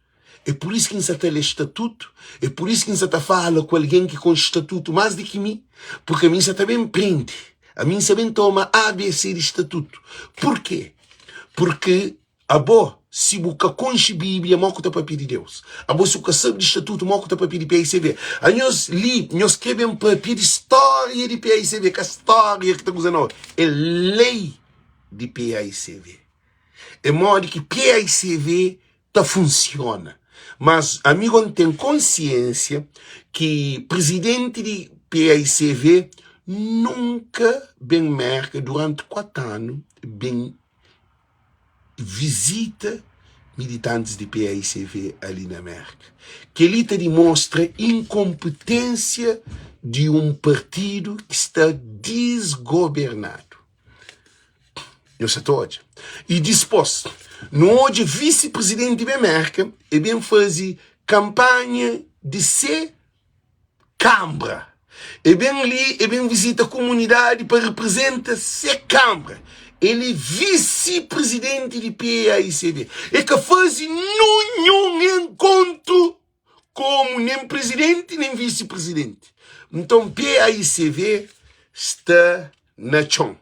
A: É pur isu ki N sa ta lé statutu, é pur isu ki N sa ta fala ku algen ki konxe statutu más di ki mi, purki ami N sa ta ben prende, ami N sa ben toma ABC di statutu. Purkê? Purki Abo, si bu ka konxe Bíblia, mó ku ta papia di Deus? Abo, si bu ka sabe di statutu, mó ku ta papia di PAICV? Anhos li, nhos krê ben papia di stória di PAICV? Ka stória ki ta kuza nau, é lei di PAICV. É modi ki PAICV ta funsiona. Mas ami go N ten konsiensia ki prizidenti di PAICV nunka ben Mérka duranti 4 anu ben vizita militantis di PAICV ali na Merka. Kel-li ta dimostra inkonpetensia di un partidu ki sta disgobernadu. Nhos sa ta odja. I dispos, nu odja visi-prizidenti ben Merka, e ben faze kanpanha di se Kanbra. E ben li, e ben vizita kumunidadi pa riprizenta se kanbra. El e visi-prizidenti di PAICV. E ka faze nunhun enkontru komu nen prizidenti nen visi-prizidenti. Nton PAICV sta na txon.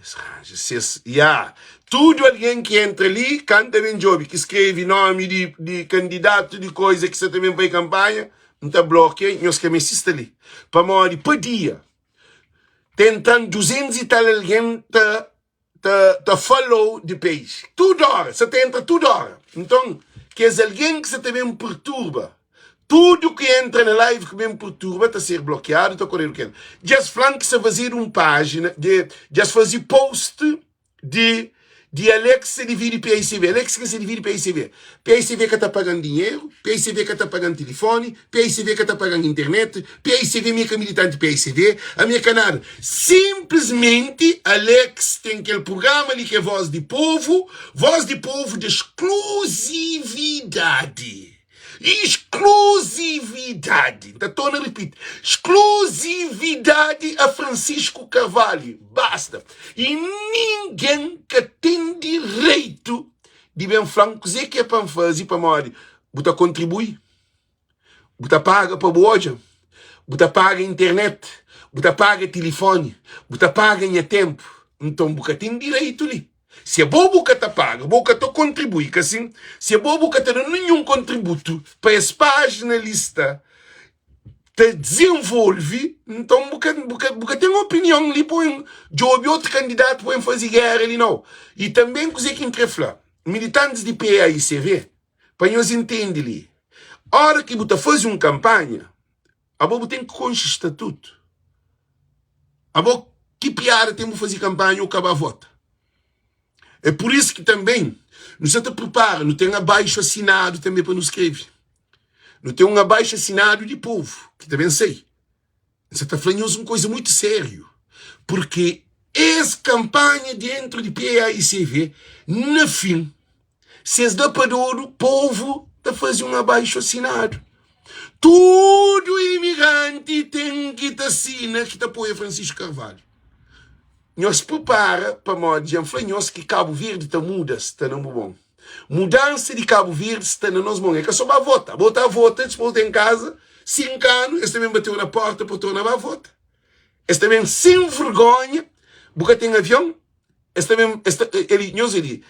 A: Es ranja ses ya. Tudu algen ki entra li, kanta ben djobe, ki skrebe nomi di, di kandidatu di koiza ki sa ta ben pai kanpanha, N ta blokia, nhos ka meste sta li. Pamodi pa dia, tentan 200 i tal algen ta ta ta follow di page. Tudu ora, sa ta entra tudu ora. Nton, kes algen ki sa ta ben perturba Tudu ki entra na live ki ben perturba ta ser blokiadu ta koredu kel. Dja es flan ki sa fazedu un pajina de dja es faze post di. Di Alex se dividi PICV Alex ka se dividi PICV PICV ka ta paga-m dinheru PICV ka ta paga-m tilifoni PICV ka ta paga-m internet PICV mi é ka militanti PICV ami é ka nada Sinplismenti Alex ten kel prugrama li ki é Voz di Povu Voz di Povu da skluzividadi Skluzividadi, N ta torna ripiti, skluzividadi a Francisco Carvalho. Basta! I ningen ka ten direitu di ben fla-m kuzê ki é pa N faze pamodi bu ta kontribui, bu ta paga pa bu odja, bu ta paga internet, bu ta paga tilifoni, bu ta paga nha ténpu. Nton bu ka ten direitu li. Si abo bu ka ta paga, bo ka ta kontribui, ka sin? Si abo bu ka ta da ninhun kontributu pa es pájina li sta ta dizenvolve, nton bu ka, bu ka, bu ka ten opinion li pa N djobe otu kandidatu pa N faze géra li nau. I tanben kuzê ki N kre fla militantis di PAICV, pa nhos intende li, óra ki bu ta faze un kanpanha, Abo bu ten ki konxe statutu. Abo ki piada ten bu faze kanpanha ou ka ba vota? É pur isu ki tanben nu sa ta pripara, nu ten abaixu asinadu tanbe pa nu skrebe. Nu ten un abaixu asinadu di povu ki ta ben sai. N sa ta fla nhos un koza mutu sériu, purki es kanpanha dentru di PAICV, na fin, Si es da pa dodu, povu ta faze un abaixu asinadu. Tudu imigranti ten ki ta sina ki ta apoia Francisco Carvalho. Nhos pripara pamodi dja N fla nhos ki Kabu Verdi ta muda sta na bu mon. Mudansa di Kabu Verdi sta na nos mon. É ka so ba vota. Bo ta vota dispos ta en kaza 5 anu es ta ben bateu na porta pa torna ba vota. Es ta ben sen vergonha. Bu ka ten avion? Es ta ben, es ta, eli, nhos eli,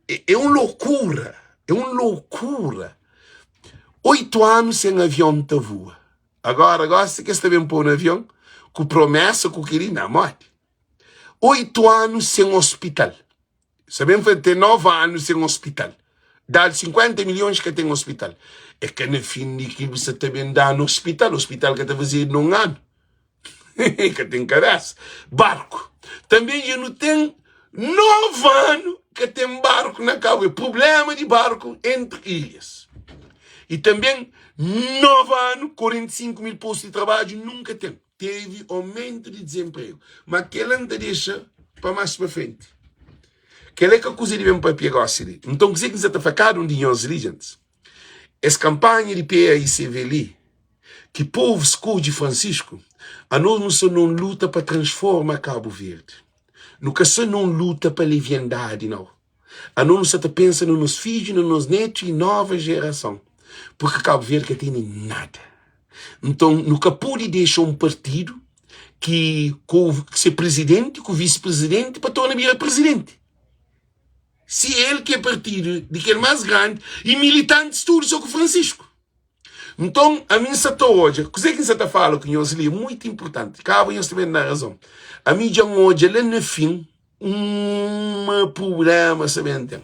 A: é, é un loucura, é un loucura. Oito anos sem avião ta voa. Agora, gosta que es ta ben pôr na avião, ku promessa, ku kiri, na modi. Oito anos sem hospital. Sa ben tem nove anos sem hospital. Dadu 50 milhões ka ten hospital. É ka na fim di ki bu sa ta ben danu hospital. Hospital ka ta fazedu num ano. Ka ten kabesa. Barku. Tanbe dja nu ten 9 anu ka ten barku na Kabu Verdi. Prublema di barku entri ilhas. I tanbe 9 anu, 45 mil postu di trabadju nunka ten. Tevi aumentu di dizenpregu. Ma kela N ta dexa pa mas pa frenti. Kela é ka kuza di ben papia gosi li. Nton kuzê ki N sa ta fla kada un di nhos li, gentis? Es kanpanha di PAICV li, ki povu skodje Francisco, anos nu sta na un luta pa transforma Kabu Verdi. Nu ka sta na un luta pa leviandadi, nau. Anos nu sta ta pensa na nos fidju, na nos netu i nova jerason, purki Kabu Verdi ka tene nada. Nton, nu ka pode dexa un partidu ki ku se prizidenti ku visi-prizidenti pa torna bira prizidenti. Si el ki é partidu di kel más grandi i militantis tudu so ku Francisco. Nton, ami N sa ta odja, kuzê ki N sa ta fala ku nhos li é muitu inpurtanti. Kaba nhos ta ben da razon. Ami dja N odja la na fin uma prubléma sa ben ten.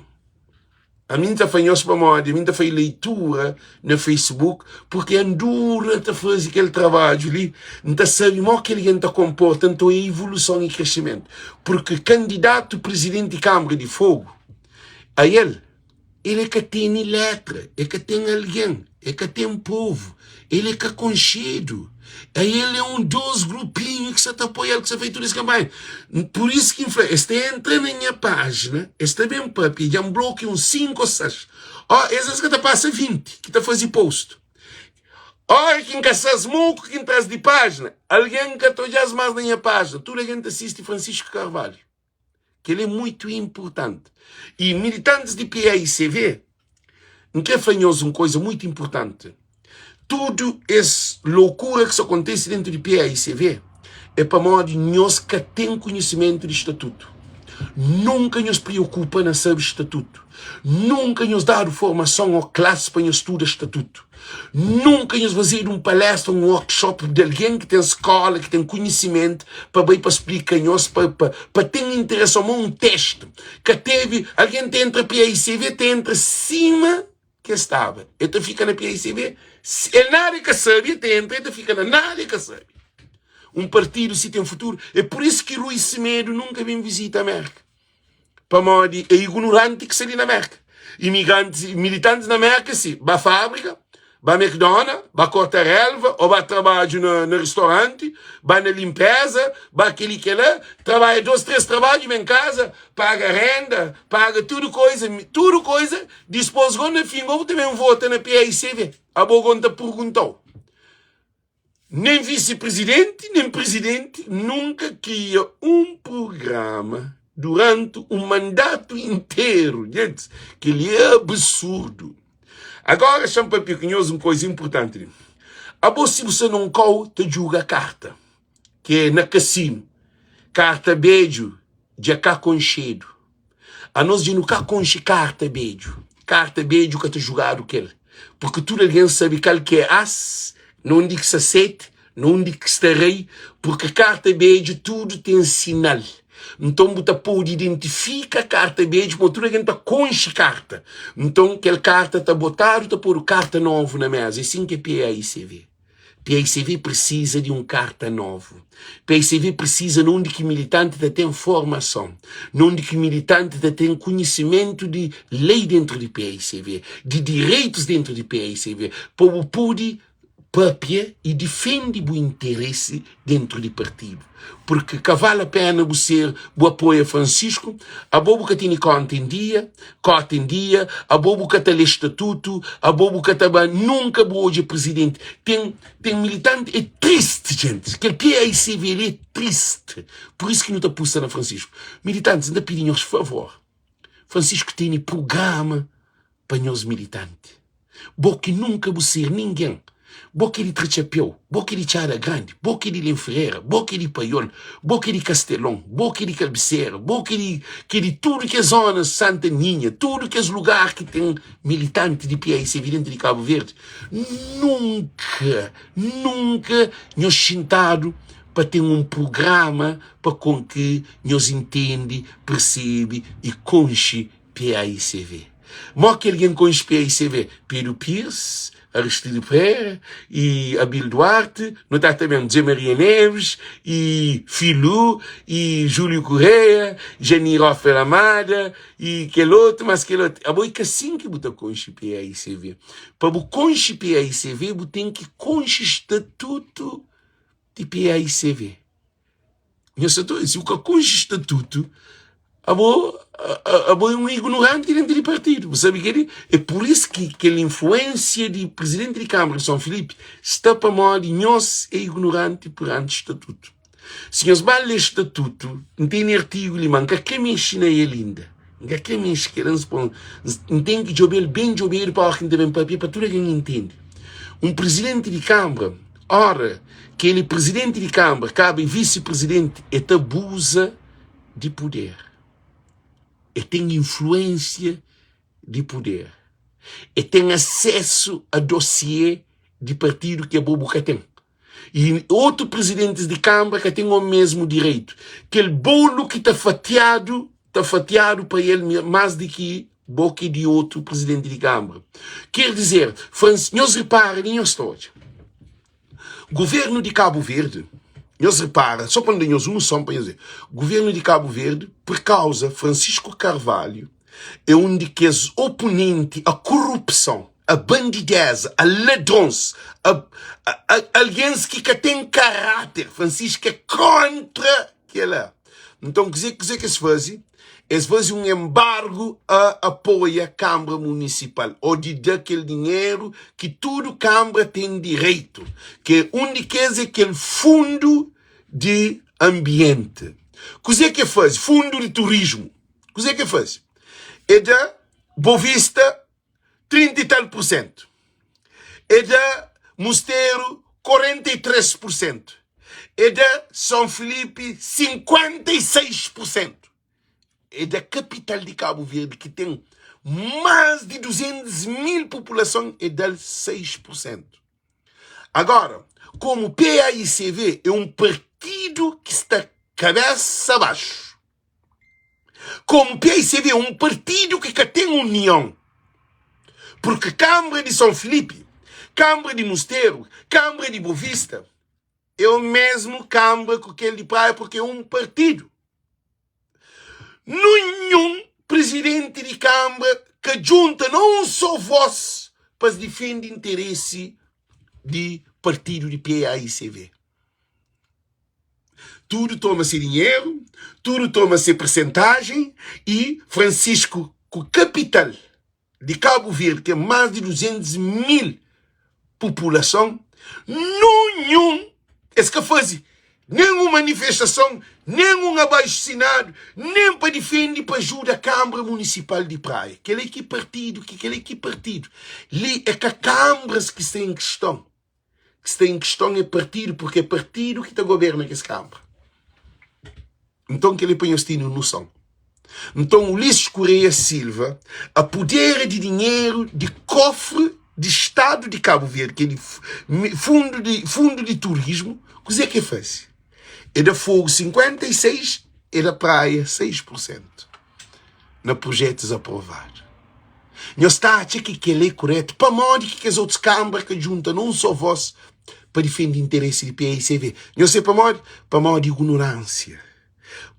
A: Ami N ta fla nhos pamodi ami N ta fai leitura na Facebook, purki N dura ta faze kel trabadju li, N ta sabe mo ki algen ta konporta, nton é ivoluson i kresimentu. Purki kandidatu prizidenti Kanbra di Fogu, ael, El é ka tene letra, el ka ten algen, el ka ten povu, el é ka konxedu. El é un dos grupinhu ki sa ta apoia-l, ki sa fai tudu es kanpanha. Pur isu ki N fla, es ta entra na nha pájina, es ta ben papia, dja N blokia uns 5 ô 6. Ó, es es ka ta pasa 20 ki ta faze post. Óra ki N ka sa-s moku ki N tra-s di pájina, algen ka ta odja-s más na nha pájina. Tudu algen ta sisti Francisco Carvalho. Kel-li é muitu inpurtanti. I militantis di PAICV, N krê fla nhos un koza muitu inpurtanti. Tudu es lokura ki sta kontise dentu di PAICV é pamodi nhos ka ten konhisimentu di statutu. Nunka nhos preokupa na sabe statutu. Nunka nhos dadu formason ô klasi pa nhos studa statutu. Nunka nhos fazedu un palestra, un workshop di algen ki ten skola, ki ten konhisimentu pa bai pa splika nhos, pa, pa, pa ten interason, ma un testu. Ka tevi, algen ta entra PAICV, ta entra sima ki el staba. El ta fika na PAICV, el nada el ka sabe, el ta entra, el ta fika na nada el ka sabe. Un partidu si ten futuru. É pur isu ki Rui Semedo nunka ben vizita Amérika. Pamodi é ignoranti ki sta li na Merka. Imigrantis, militantis na Merka si ba fábrika, ba McDonald, ba korta relva, ou ba trabadju na, na restauranti, ba na limpeza, ba keli kela, trabadja dos, tres trabadju, ben kaza, paga renda, paga tudu koiza, tudu koiza, dispos go na fin go bu ta ben vota na PAICV. Abo go N ta perguntau. Nen visi-prizidenti nen prizidenti nunka kria un prugrama duranti un mandatu interu. Gentis, kel-li é absurdu. Agora, xa-m papia ku nhos un koza inpurtanti li. Abo, si bu sta na un kau ta djuga karta, ki é na kasinu, karta bedju dja ka konxedu. Anos dja nu ka konxe karta bedju. Karta bedju ka ta jugadu ku el, purki tudu algen sabe kal ki é as, na undi ki sta seti, na undi ki sta rei, purki karta bedju tudu ten sinal. Nton bu ta pode identifika karta bedju pamodi tudu algen ta konxe karta. Nton kel karta ta botadu, ta podu karta novu na meza. É sin ki é PAICV. PICV presiza di un karta novu. PICV presiza na undi ki militanti ta ten formason, na undi ki militanti ta ten konhisimentu di lei dentru di PICV, di direitus dentru di PICV, pa bu pudi papia i difendi bu interesi dentru di partidu. Purki ka vale a pena bu ser, bu apoia Francisco, abo bu ka tene konta em dia, kota em dia, abo bu ka ta lê statutu, abo bu ka ta ba, nunka bu odja presidenti. Ten, ten militanti, é triste gente, kel PAICV li é triste, pur isu ki nu ta pusta na Francisco. Militantis, N ta pidi nhos favor, Francisco tene prugrama pa nhos militanti. Bo ki nunka bu ser ningen, bo ki di Tratxapeu, bo ki di Txada Grandi, bo ki di Lenferera, bo ki di Paiol, bo ki di Kastelon, bo ki di Kalbisera, bo ki di ki di tudu kes zona Santa Ninha, tudu kes lugar ki ten militanti di PAICV dentu di Kabu Verdi, nunka, nunka nhos xintadu pa ten un prugrama pa kon ki nhos intendi, persebe i konxe PAICV. Mó ki algen konxe PAICV? Pedro Pires, Aristide Pereira e Abílio Duarte, nu ta ta ben José Maria Neves e Filu e Júlio Correia, Janir Hoffer Amada e kel otu mas kel otu. Abo é ka sin ki bu ta konxe PAICV. Pa bu konxe PAICV bu ten ki konxe statutu di PAICV. Nhos sa ta obi? Si bu ka konxe statutu, abo, abo é un ignoranti dentru di partidu. Bu sabe keli? É pur isu ki kel influensia di prizidenti di Kanbra di Son Filipi sta pamodi nhos é ignoranti peranti statutu. Si nhos ba lé statutu, N tene artigu li, ma N ka kre mexe na el inda. N ka kre mexe kel, N ten ki djobe-l ben djobedu pa óra ki N ta ben papia pa tudu algen intende. Un prizidenti di Kanbra Ora ki el é prizidenti di kanbra, kaba é visi-prizidenti, el ta abuza di puder. El ten influensia di puder. El ten asesu a dosie di partidu ki abo bu ka ten. I otu prizidentis di kanbra ka ten omesmu direitu. Kel bolu ki ta fatiadu, ta fatiadu pa el más di ki bo ki di otu prizidenti di kanbra. Ker dizer, Frans, nhos ripara li nhos ta odja. Guvernu di Kabu Verdi, nhos ripara, so pa N da nhos un noson pa nhos ver. Guvernu di Kabu Verdi, pur kauza Francisco Carvalho é un di kes oponenti a korupson, a bandideza, a ladrons, a, a, a algens ki ka ten karáter. Francisco é kontra Kela. Nton, kuzê kuzê ki es faze? Es faze un enbargu a apoia Kanbra Munisipal ô di da kel dinheru ki tudu kanbra ten direitu, ki un di kes é kel fundu di anbienti. Kuzê ki e faze? Fundu di turismu. Kuzê ki e faze? E da Bovista 30 i tal pur sentu. E da Musteru 43 pur sentu. E da Son Filipi 56 pur sentu. E da kapital di Kabu Verdi ki ten más di 200 mil populason e da-l 6 pur sentu. Agora, komu PAICV é un partidu ki sta kabesa baxu, Komu PICV é un partidu ki ka ten union, purki Kanbra di Son Filipi, Kanbra di Musteru, Kanbra di Bovista é o mesmu kanbra ku kel di Praia purki é un partidu. Ninhun prizidenti di kanbra ka djunta na un so vos pa es difende interesi di partidu di PAICV. Tudu toma se dinheru, tudu toma se persentajen i Francisco ku kapital di Kabu Verdi ten más di 200 mil populason, nunhun es ka faze nen un manifestason, nen un abaixo-sinadu, nen pa difende pa ajuda Kanbra Munisipal di Praia. Kel-li ki partidu, ki kel-li ki partidu. Li é ka kanbras ki sta en kiston. Ki sta en kiston é partidu, purki é partidu ki ta goberna kes kanbra. Nton kel-li pa nhos tene un noson. Nton Ulisses Correia Silva apodera di dinheru di kofri di Stadu di Kabu Verdi, ki é di fundu di fundu di turismu, kuzê ki el faze? El da Fogo 56, el da Praia 6 pur sentu na projetus aprovadu. Nhos ta atxa ki kel-li é kuretu? Pamodi ki kes otus kanbra ka djunta na un só vós pa difende interesi di PAICV? Nhos sabe pamodi? Pamodi ignoransia.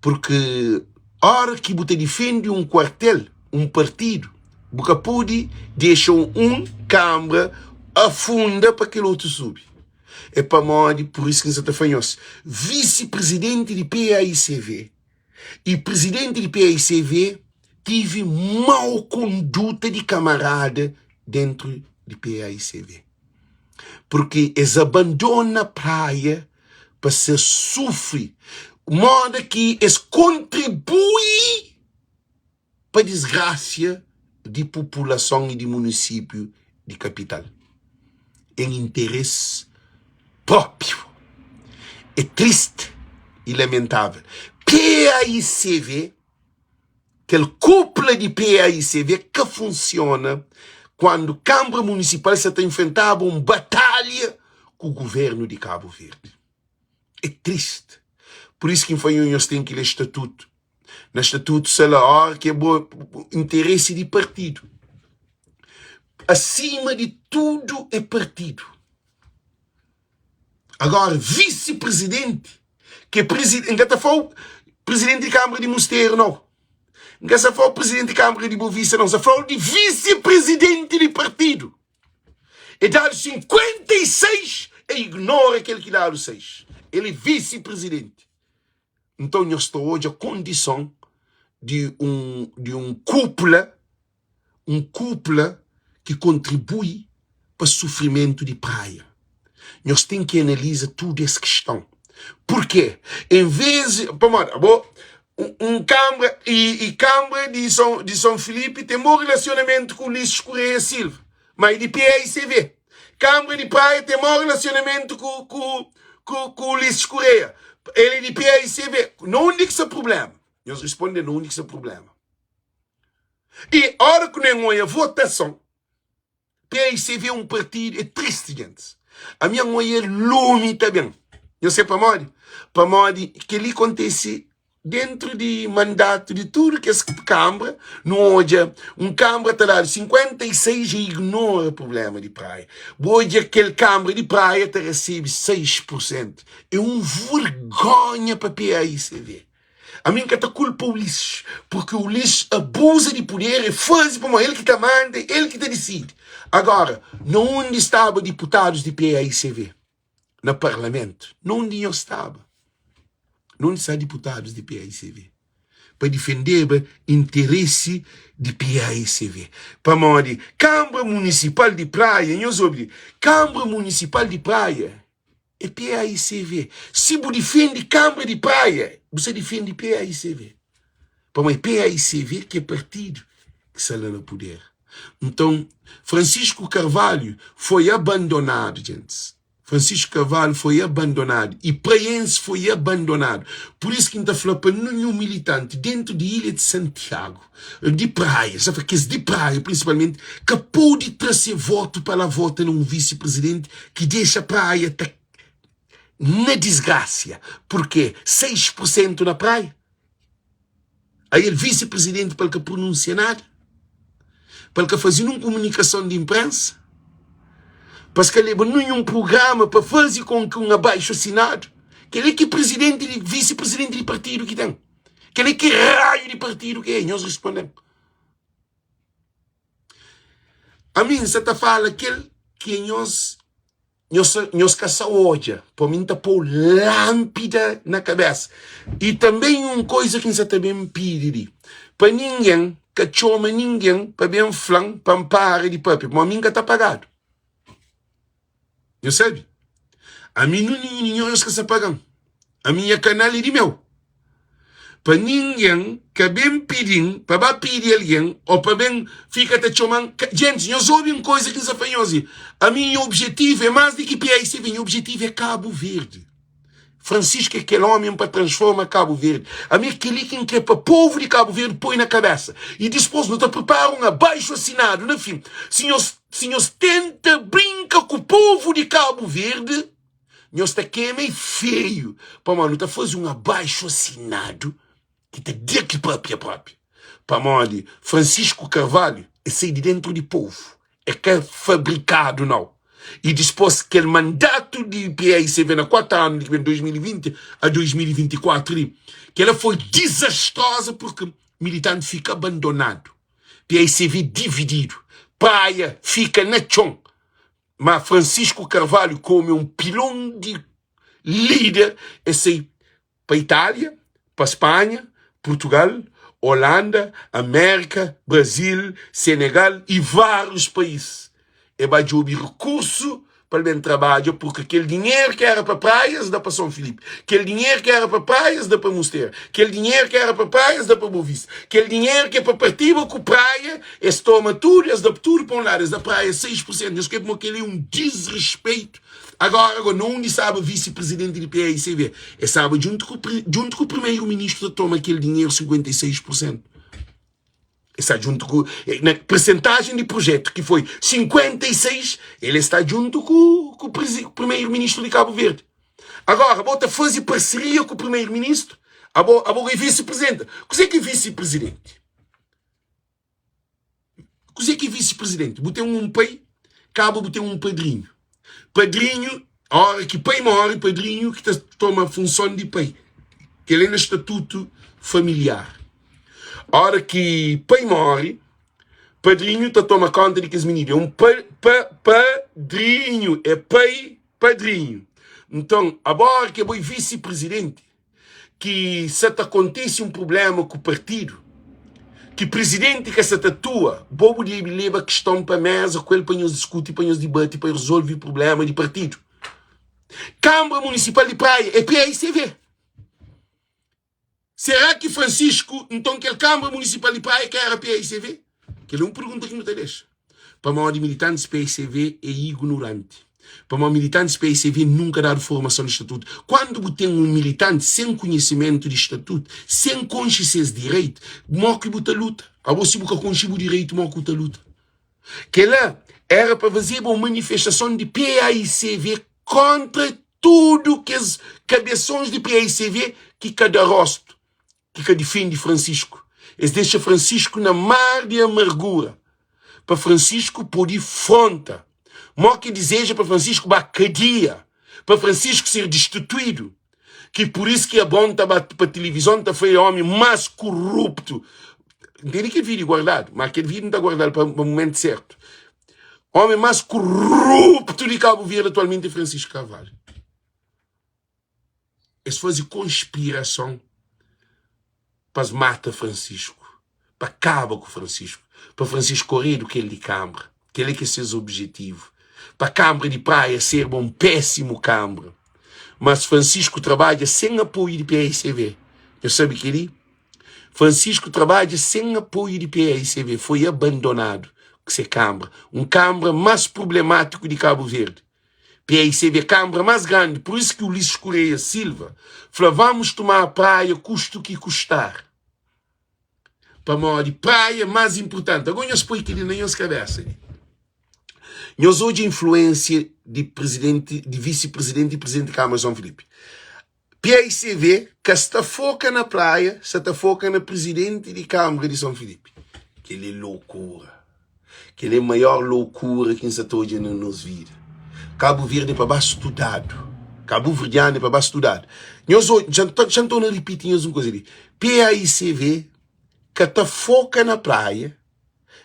A: Purki óra ki bu ta difende un kuartel, un partidu, bu ka pode dexa un kanbra afunda pa kel otu subi. É pamodi, pur isu ki N sa ta fla nhos, visi-prizidenti di PAICV i prizidenti di PAICV tive mau konduta di kamarada dentru di PAICV. Purki es abandona Praia pa ses sufri moda ki es kontribui pa disgrasia di populason i di munisipiu di kapital en interes propiu. É triste i lamentavel. PAICV, kel kupla di PAICV ka funsiona kuandu Kanbra Munisipal sa ta infrentaba un batalha ku guvernu di Kabu Verdi. É triste. Pur isu ki N fla nho, nhos ten ki lé statutu. Na statutu sta la óra ki é bo interesi di partidu. Asima di tudu é partidu. Agora, visi-prizidenti, ki é prizidenti, N ka ta fla-u prizidenti di Kanbra di Musteru, nau. N ka sa fla-u prizidenti di Kanbra di Bovista, nau. N sa fla-u di visi-prizidenti di partidu. É dadu 56, é ignora kel ki dadu 6. El é visi-prizidenti. Nton, nhos ta odja kondison di un, di un kúpula, un kúpula ki kontribui pa sufrimentu di Praia. Nhos ten ki analiza tudu es kiston. Purkê? En vez, pamodi abo un kanbra i, i kanbra di Son, di Son Filipi ten bon rilasionamentu ku Ulisses Correia Silva, ma e di PAICV. Kanbra di Praia ten mau rilasionamentu ku, ku, ku, ku Ulisses Correia, el e di PAICV. Na undi ki sta prublema? Nhos risponde na undi ki sta prublema. I ora ku nen oia votason, PICV é un partidu, é tristi gentis. Ami N oia lumi ta ben. Nhos sabe pamodi? Pamodi kel-li kontise dentru di mandatu di tudu kes kanbra. Nu odja un kanbra ta dadu 56 e ignora prubléma di Praia. Bu odja kel kanbra di Praia ta resebe 6 pur sentu. É un vergonha pa PAICV. Ami N ka ta kulpa Ulisses, purki Ulisses abuza di puder, e faze pamodi el ki ta manda, el ki ta disidi. Agora, na undi staba diputadus di PAICV? Na parlamentu? Na undi nhos staba? Na undi sta diputadus di PAICV? Pa difendeba interesi di PAICV. Pamodi Kanbra Munisipal di Praia, nhos obi li, Kanbra Munisipal di Praia É PAICV. Si bu difende Kanbra di Praia, bu sta difende PAICV. Pamodi é PAICV ki é partidu ki sta la na puder. Nton, Francisco Carvalho foi abandonadu, gentis. Francisco Carvalho foi abandonadu i praiense foi abandonadu. Pur isu ki N ta fla pa ninhun militanti dentu di Ilha di Santiagu, di Praia, N ta fla kes di Praia prinsipalmenti, ka pode tra se votu pa la vota na un visi-prizidenti ki dexa Praia ta na disgrasia, purke 6 pur sentu na Praia, aí el visi-prizidenti pa el ka pronunsia nada, pa el ka faze nun kumunikason di inprensa, pa es ka leba ninhun prugrama pa faze kon ki un abaixu asinadu. Kel-li ki prizidenti di visi-prizidenti di partidu ki ten. Kel li ki raiu di partidu ki é? Nhos responde-m. Ami N sa ta fala kel ki nhos nhos nhos ka sa odja, pa mi N ta pô lánpida na kabésa. I tanbe un koza ki N sa ta ben pidi li, pa ningen ka txoma ningen pa ben fla-m pa N para di pâpia, pamodi mi N ka ta pagadu. Nhos sabe? Ami ninhun nhos ka sa paga-m. Ami nha kanal é di meu. Pa ningen ka ben pidi-m pa ba pidi algen ô pa ben fika ta txoma-m. Gentis, nhos obi un koza ki N sa fla nhos li. Ami nha objetivu é más di ki PAICV, nha objetivu é Kabu Verdi. Francisco é kel ómi pa transforma Kabu Verdi. Ami é kel-li ki N krê pa povu di Kabu Verdi poi na kabésa. I dispôs nu ta pripara un abaixu asinadu na fin. Si nhos, si nhos tenta brinka ku povu di Kabu Verdi, nhos ta kema i feiu. Pamodi nu ta faze un abaixu asinadu ki ta da ki papia propi. Pamodi Francisco Carvalho é sai di dentru di povu, é ka fabrikadu nau. I dispôs kel mandatu di PAICV na 4 anu di ki ben 2020 a 2024 li, kela foi dizastroza purki militanti fika abandonadu, PAICV divididu, Praia fika na txon. Ma Francisco Carvalho komu é un pilon di lider, é sai pa Itália, pa Spanha, Purtugal, Holanda, Amérika, Brazil, Senegal y várius país. E ba djobe rekursu pa el ben trabadja purki kel dinheru ki éra pa Praia es da pa Son Filipe, kel dinheru ki éra pa Praia es da pa Mustera, kel dinheru ki éra pa Praia es da pa Bovista, kel dinheru ki é pa partiba ku Praia es toma tudu, es da tudu pa un ladu, es da Praia 6 pur sentu. Nhos krê pamodi kel-li é un disrespetu. Agora go na undi staba visi presidenti di PAICV? E staba djuntu ku djuntu ku primeiro ministro ta toma kel dinheiro 56 por cento. E sta djuntu ku na percentagem di projeto ki foi 56, ele sta djuntu ku ku primeiro ministro di Cabo Verde. Agora bo ta faze parceria ku primeiro ministro, abo abo é vice presidente. Kuzê ki é vice presidente? Kuzê ki é visi-prizidenti? Bu ten un pai, kaba bu ten un padrinhu. Padrinhu, óra ki pai móre, padrinhu ki ta toma funson di pai. Kel-li é na statutu familiar. Óra ki pai móre, padrinhu ta toma kónta di kes mininu. É un pa, pa, padrinhu, é pai, padrinhu. Nton, abo óra ki abo é visi-prizidenti, ki sa ta kontise un prubléma ku partidu, ki prizidenti ka sa ta atua, bo bu debe leba kiston pa méza ku el pa nhos diskuti, pa nhos dibati, pa rezolve prubléma di partidu. Kanbra Munisipal di Praia é PAICV. Será ki Francisco, nton kel Kanbra Munisipal di Praia ka éra PAICV? Kel é un pergunta ki nu ta dexa. Pamodi militantis PSV é ignoranti. Pamodi militantis PSV nunka dadu formason di statutu. Kuandu bu ten un militanti sen kunhisimentu di statutu, sen konxe ses direitu, mo ki bu ta luta? Abo si bu ka konxe bu direitu, mo ki bu ta luta? Kela era pa fazeba un manifestason di PAICV kontra tudu kes kabesons di PAICV ki ka da rostu. ki ka difende Francisco. Es dexa Francisco na mar di amargura pa Francisco pode fronta. Mo ki dizeja pa Francisco ba kadia, pa Francisco ser destituidu. Ki por isso ki Abon ta ba pa tilivizon ta fla é omi mas kuruptu. N tene kel vídeo guardadu, ma kel vídeo N ta guardal pa momentu sertu. Omi mas kuruptu di Cabo Verde atualmenti é Francisco Carvalho. Es faze konspirason pa es mata Francisco, pa kaba ku Francisco, pa Francisco koredu kel di kanbra. Kel-li ki é ses objetivu, pa kanbra di Praia serba un pésimu kanbra. Mas Francisco trabadja sen apoiu di PAICV. Nhos sabe kel-li? Francisco trabadja sen apoiu di PAICV, foi abandonadu ku se kanbra, un kanbra más prublemátiku di Kabu Verdi. PAICV é kanbra más grandi, pur isu ki Ulisses Correia Silva fla vamos tomar Praia custe o que custar. Pamodi Praia é más inpurtanti. Agora nhos poi kel-li na nhos kabésa li. Nhos odja influénsia di prizidenti, di visi-prizidenti i prizidenti di Kámara São Filipe. PAICV ka sta foka na Praia, sta ta foka na prizidenti di Kámara di São Filipe. Kel-li é lokura. Kel-li é maior lokura ki N sa ta odja na nos vida. Kabu Verdi é pa ba studadu. Kabuverdianu é pa ba studadu. Nhos odja, dja N torna ripiti nhos un kuza li, PAICV ka ta foka na Praia,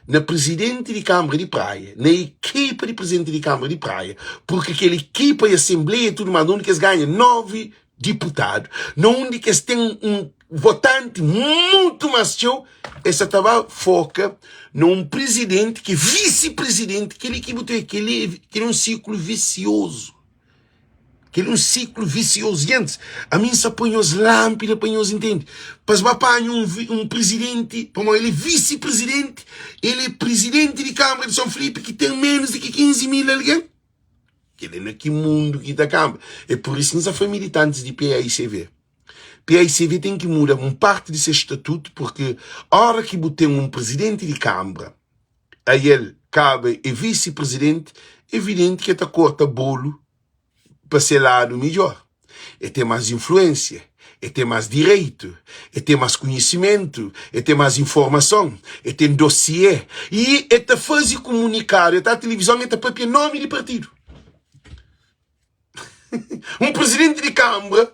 A: na prizidenti di Kanbra di Praia, na ekipa di prizidenti di Kanbra di Praia, purki kel ekipa i asenbleia i tudu más, na undi ki es ganha 9 diputadu, na undi ki es ten un votanti mutu más txeu, es sa ta ba foka na un prizidenti ki é visi-prizidenti, kel-li ki bu ta, kel-li é un siklu visiozu. Kel-li é un siklu visiozu. Gentis, ami N sta poi nhos lánpida pa nhos intende. Pa es ba panha un, un prizidenti, pamodi el é visi-prizidenti, el é prizidenti di Kanbra di Son Filipi ki ten ménus di ki 15 mil algen. Kel-li na ki mundu ki ta kanba? É pur isu ki N sta fla militantis di PAICV. PAICV ten ki muda un parti di se statutu, purki óra ki bu ten un prizidenti di Kanbra, ael kaba é visi prizidenti, evidenti ki el ta korta bolu pa se ladu midjor. El ten más influénsia, el ten más direitu, el ten más konhisimentu, el ten más informason, el ten dosiê i el ta faze kumunikadu, el ta tilivizon, el ta papia nómi di partidu. Un prizidenti di kanbra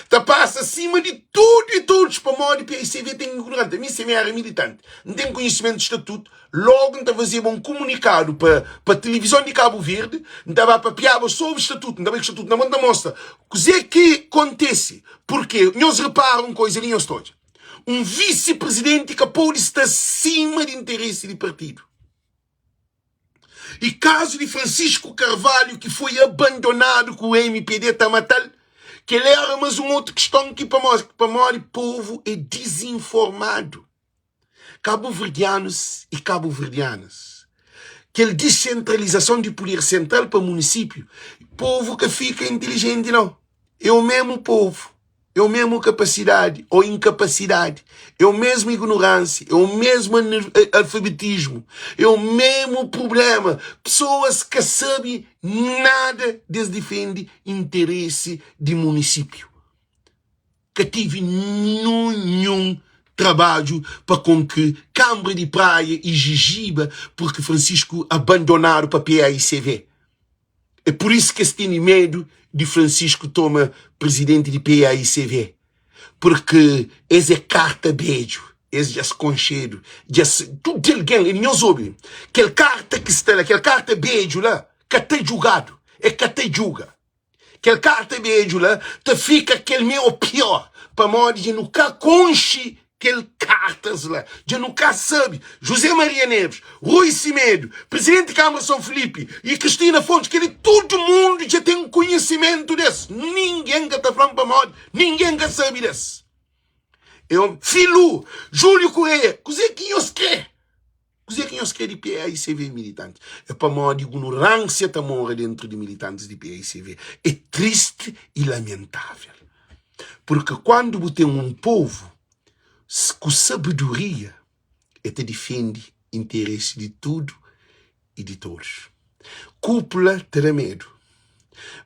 A: ta pasa sima di tudu i todos pamodi PICV ten ignorante. Mi si mi era militante, N ten konhisimentu di statutu, logu N ta fazeba un kumunikadu pa pa tilivizon di Kabu Verdi, N ta ba papiaba sobri statutu, N ta bai ku statutu na mon, N ta mostra kuze ki kontese, purke nhos repara un koiza li nhos ta odja, un visi prizidenti ka pode sta sima di interesi di partidu. E kazu di Francisco Carvalho ki foi abandonadu ku mpd ta matal, kel era mas un otu kiston ki pamodi pamodi povu é dizinformadu. Kabuverdianus e kabuverdianas, kel disentralizason di puder sentral pa munisípiu, povu ka fika intilijenti nau, é o mesmu povu. É o mesmu kapasidadi ô inkapasidadi, é o mesmu ignorânsia, é o mesmu alfabetismu, é o mesmu prubléma. Pesoas ka sabe nada di es difende interesi di munisípiu. Ka tive ninhun trabadju pa konke Kanbra di Praia ijijiba purki Francisco abandonadu pa PAICV. É pur isu ki es tene medu di Francisco toma prizidenti di PAICV, purki es é karta bedju, es dja-s konxedu, dja-s tudu algen, nhos obi, kel karta ki sta la, kel karta bedju la, ka ta djugadu, e ka ta djuga. Kel karta bedju la ta fika kel mê ô pior, pamodi dja nu ka konxe Kel kartas la dja nu ka sabe. José Maria Neves, Rui Semedo, Presidente Câmara São Filipe e Cristina Fontes, kel-li tudu mundu dja ten konhisimentu des. Ningen ka ta fla-m pamodi ningen ka sabe des. É un Filu, Júlio Correia, kuzê ki nhos krê? Kuzê ki nhos krê di PAICV militanti? É pamodi ignorânsia ta mora dentru di militantis di PAICV. É tristi i lamentável. Purki kuandu bu ten un povu ku sabedoria, e ta difende interesi di tudu i di todos. Kúpula ta da medu.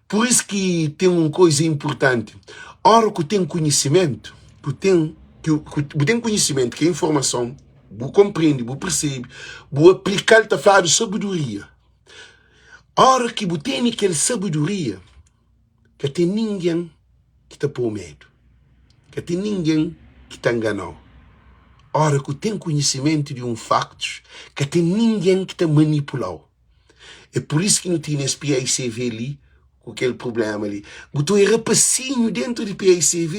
A: Pur isu ki ten un koza inpurtanti, óra ku ten konhisimentu, ku ten ku bu ten konhisimentu ki é informason, bu konprende, bu persebe, bu aplika-l ta fladu sabedoria. Óra ki bu tene kel sabedoria, ka ten ningen ki ta pô-u medu, ka ten ningen ki ta ngana-u. Óra ku ten konhisimentu di un faktus, ka ten ningen ki ta manipula-u. É pur isu ki nu tene es PAICV li ku kel prubléma li. Bu ta oia rapasinhu déntu di PAICV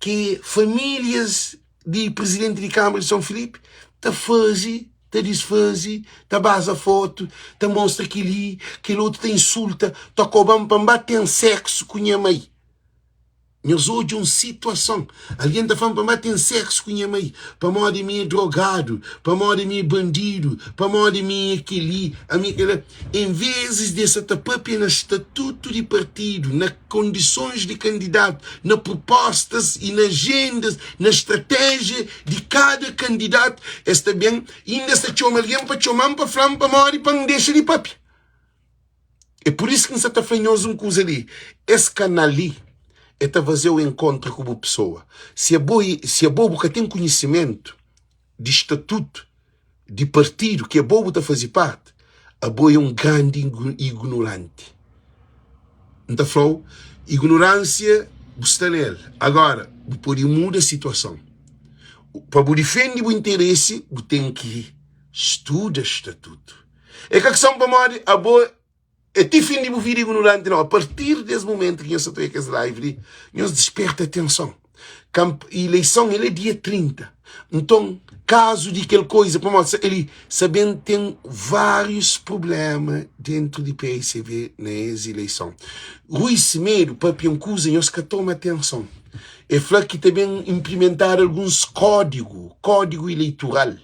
A: ki famílias di prizidenti di Kánmara di Son Filipi ta faze, ta disfaze, ta baza fotu, ta mostra kel-li, kel otu, ta insulta, ta koba-m pa N ba ten séksu ku nha mai. Nhos odja un situason, algen ta fla-m pa N ba ten séksu ku nha mai, pamodi mi é drogadu, pamodi mi é bandidu, pamodi mi é kel-li, ami é kel-la. En vezis di es sa ta pâpia na statutu di partidu, na kondisons di kandidatu, na prupóstas i na ajendas, na stratéjia di kada kandidatu, es ta ben inda es ta txoma algen pa txoma-m pa fla-m pamodi pa N dexa di pâpia. É pur isu ki N sa ta fla nhos un kuza li, es kanal li e ta faze-u enkontra ku bu pesoa. Si abo si abo bu ka ten konhisimentu di statutu di partidu ki abo bu ta faze parti, abo é un grandi ignoranti. N ta fla-u, ignoránsia bu sta na el. Agora, bu pode muda situason. Pa bu difende bu interesi, bu ten ki studa statutu. É ka kson pamodi abo é ti fin di bu vida ignorante, nau. A partir des momentu ki nhos sa ta oia kes live li, nhos disperta atenson. Kamp ileison el é dia 30. Nton, kazu di kel koiza, pamodi sa eli sa ben ten várius prublema dentru di PICV na es ileison. Rui Semedo papia un kuza, nhos ka toma atenson. E fla ki ta ben inplimentadu alguns kódigu, kódigu ileitural.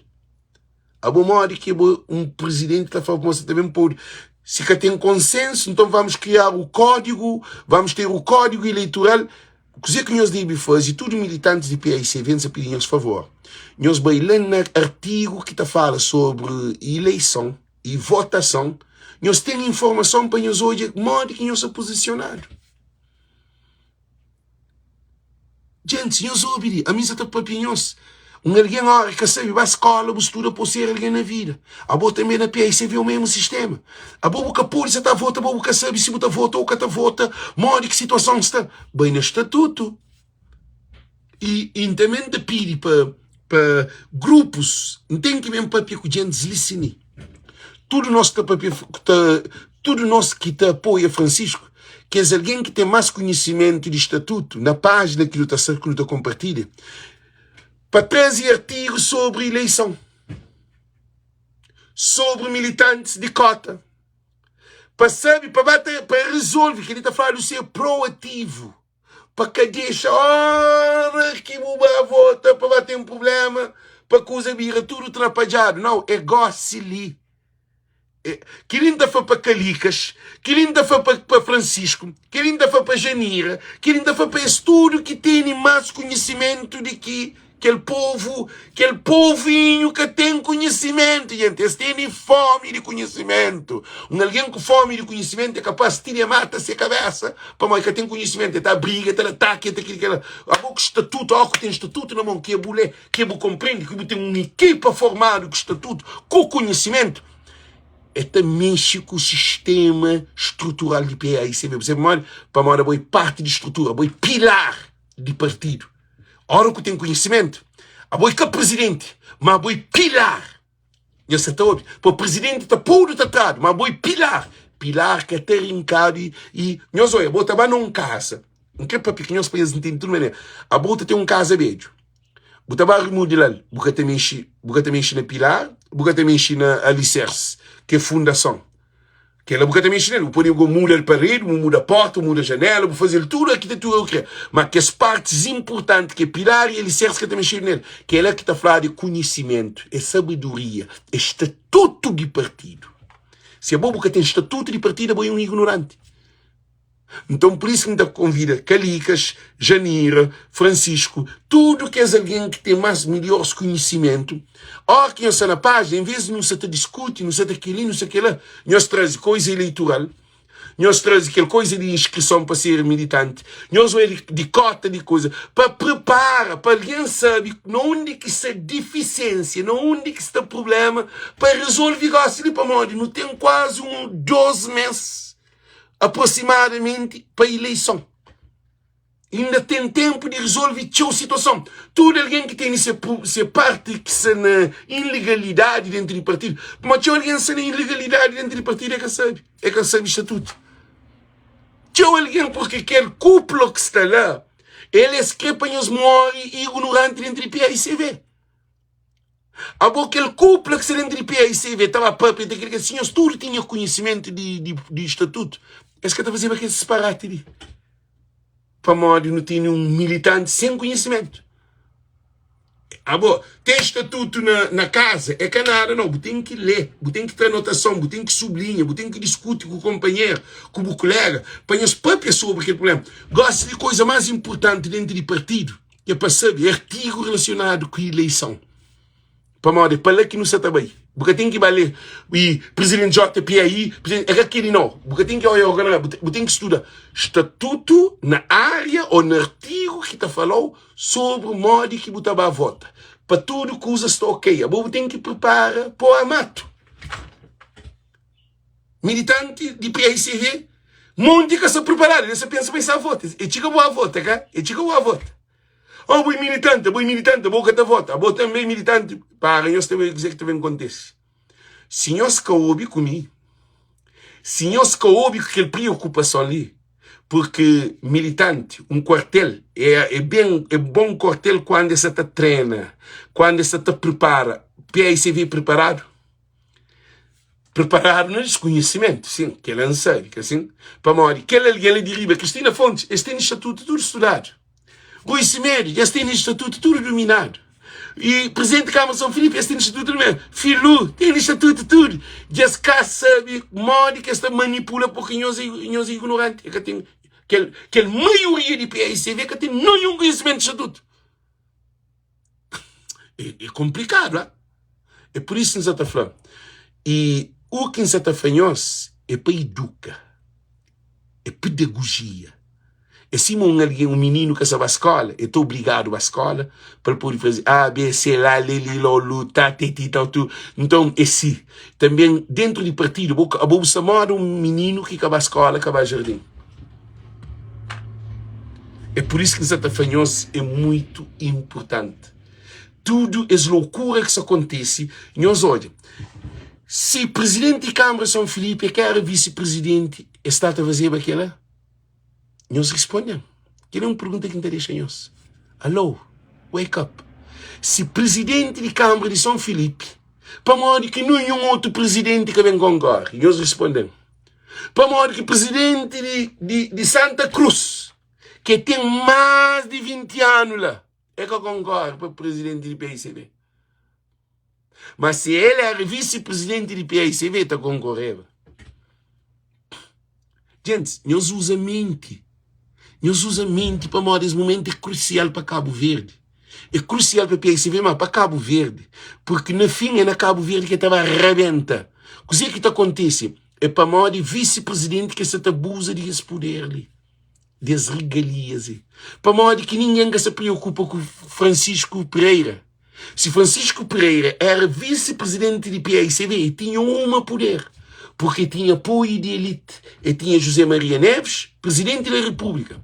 A: Abo modi ki bo un presidente ta fla kuma sa ta ben pode si ka ten konsensu nton vamos criar o código vamos ter o código eleitoral kuze ki nhos debe faze tudu militantes di PAICV N sa pidi nhos favor nhos bai la na artigo ki ta fala sobre ileison e votason nhos ten informason pa nhos odja modi ki nhos sa pozisionadu. Djentis, nhos obi li, ami sa ta papia nhos. Un algen ora ka sabe ba skola, bu studa pa bu ser algen na vida. Abo tanbe na PICV o mesmu sistema. Abo bu ka pode sa ta vota, abo bu ka sabe si bu ta vota ou ka ta vota, modi ki situason sta. Bai na statutu. I N tanbe N ta pidi pa pa grupus, N ten ki ben papia ku djentis li si mi. Tudu nos ta papia ta tudu nos ki ta apoia Francisco, kes algen ki ten más konhisimentu di statutu na pájina ki nu ta sa ki nu ta konpartilha pa traze artigu sobri ileison, sobri militantis di kota, pa sabe pa ba ta pa rezolve kel-li ta fladu ser proativu. Pa ka dexa ora ki bu ba vota pa ba ten prublema, pa kuza bira tudu trapadjadu. Nau, é gosi li. É, kel-li N ta fla pa Kalikas, kel-li N ta fla pa, pa Francisco, kel-li N ta fla pa Janira, kel-li N ta fla pa es tudu ki tene más konhisimentu di ki Kel povu, kel povinhu ka ten konhisimentu, jenti. Es tene fómi di konhisimentu. Un algen ku fómi di konhisimentu é kapás ti di mata se kabésa pamodi ka ten konhisimentu. El ta briga, el ta da ataki, el ta kili kila. Abo ku statutu, ó ku ten statutu na mon, ki bu lé, ki bu konprende, ki bu ten un ekipa formadu ku statutu, ku konhisimentu, el ta mexe ku sistéma strutural di PAICB. Bu sabe pamodi? Pamodi abo é parti di strutura, abo é pilar di partidu. Ora ku ten konhisimentu, abo é ka prizidenti, ma abo é pilar. Nhos sa ta obi? Po prizidenti ta podu ta tradu, ma abo é pilar. Pilar ka ta rinkadu i, i nhos oia, bo ta ba na un kasa. N kre papia ku nhos pa nhos ntende tudu manera. Abo ta ten un kasa bedju, bu ta ba rimudelal, bu ka ta mexe, bu ka ta mexe na pilar, bu ka ta mexe na alisersi, ki é fundason. Kela bu ka ta mexe nel, bu pode go muda di paredi, bu muda porta, bu muda janela, bu fazel tudu arkitetura ku kre, ma kes partis inpurtanti ki é pilar i alisersi ka ta mexedu nel. Kela ki ta fladu é kunhisimentu, é sabedoria, é statutu di partidu. Si abo bu ka ten statutu di partidu abo é un ignoranti. Nton, pur isu ki N ta konvida Kalikas, Janira, Francisku, tudu kes algen ki ten más midjórs konhisimentu, óras ki nhos sta na pájina, envês di nu sta ta diskuti, nu sta ta kel-li, nu sta kel-la, nhos traze koiza eleitoral, nhos traze kel koiza di inskrison pa ser militanti, nhos oi di kóta di koiza, pa pripara, pa algen sabe na undi ki sta difisiénsia, na undi ki sta prubléma, pa rezolve gósi li, pamodi nu ten kuazi un dôs mês. aproximadamenti pa ileison. Inda ten tenpu di rizolve txeu situason. Tudu algen ki tene se, se parti ki sta na ilegalidadi dentu di partidu, pamodi txeu algen sta na ilegalidadi dentu di partidu e ka sabe, e ka sabe statutu. Txeu algen, porque kel kuplo ki sta la, el es kre pa nhos more ignoranti dentu di PAICV. Abo kel kupla ki sta dentru di PAICV ta ba papia ta kel si nhos tudu tinha konhisimentu di, di, di statutu es ka ta fazeba kel disparati li pamodi nu tene un militanti sen konhisimentu abo ten statutu na, na kaza é ka nada não bu ten ki lê bu ten ki tra anotason bu ten ki sublinha bu ten ki diskuti ku konpanheru ku bu kolega pa nhos papia sobri kel problema gosi di koisa más inpurtanti dentru di partidu É pa sabe artigu relasionadu ku ileison. Pamodi é pa la ki nu sa ta bai. Bu ka ten ki ba lé i Presidenti JPAI, é ka keli nau. Bu ka ten ki oia organa, bu ten ki studa statutu na ária ô na artigu ki ta fala-u sobri modi ki bu ta ba vota. Pa tudu kuza sta ok. Abo bu ten ki pripara pa o matu. Militanti di PAICV. Monti ka sta preparadu, el sta pensa ma e sa vota. E txiga bo a vota, ka? E txiga bo a vota. Oh, bo é militante, bo é militante, bo ka ta vota. Abo tanbe é militante. Para, nhos ta obi kuzê ki ta ben kontese. Si nhos ka obi ku mi, si nhos ka obi ku kel preokupason li, purki militanti, un kuartel, é, é ben, é bon kuartel kuandu es sa ta trena, kuandu es sa ta pripara. PAICV preparadu? Preparadu na diskunhisimentu, sin, kel-la N sabe, ka sin? Pamodi kel algen la di riba, Cristina Fontes, es tene statutu tudu studadu. Rui Semedo, dja es tene statutu tudu duminadu. I Presidenti Kâmara di São Filipe, es tene statutu duminadu. Filu, tene statutu tudu. Dja es ka sabe modi ki es ta manipula, purki nhos é, nhos é ignoranti. E ka ten, kel, kel maioria di PAICV ka ten ninhun konhisimentu di statutu. É, é komplikadu, ah? É pur isu N sa ta fla. I u ki N sa ta fla nhos é pa iduka, é pedagojia. É sima un algen, un mininu ka sa ba skóla, el ta obrigadu ba skóla pa el pode faze A, B, C, la, li, li, lo, lu, ta, ti, ti, ta, tu. Nton, é si. Tanben, dentu di partidu, bo, abo bu sta móda un mininu ki ka ba skóla, ka ba jardin. É pur isu ki N sa ta fla nhos é muitu inpurtanti. Tudu es lokura ki sta kontise, nhos odja, si prizidenti di Kanbra di Son Filipi é ka éra visi-prizidenti, es sta ta fazeba kela? Nhos risponde-m. Kel-li é un pergunta ki N ta dexa nhos. Alô, wake up. Si prizidenti di Kanbra di Son Filipi, pamodi ki ninhun otu prizidenti ka ben konkore? Nhos risponde-m. Pamodi ki prizidenti di, di, di Santa Cruz, ki ten más di 20 anu la, E ka konkore pa prizidenti di PICB. Ma si el era visi-prizidenti di PICB, e ta konkoreba. Gentis, nhos uza menti. Nhos uza menti pamodi es mumentu é krusial pa Kabu Verdi. É krusial pa PICB, ma pa Kabu Verdi. Purki na fin é na Kabu Verdi ki el ta ba rabenta. Kuzê ki ta kontise? É pamodi visi-prizidenti ki sa ta abuza di es puder li. Di es regalias e pamodi ki ningen ka sa preokupa ku Francisco Pereira. Si Francisco Pereira era visi-prizidenti di paicv e tinha uma puder, purki e tinha apoiu di elite, e tinha José Maria Neves, prizidenti da Repúblika.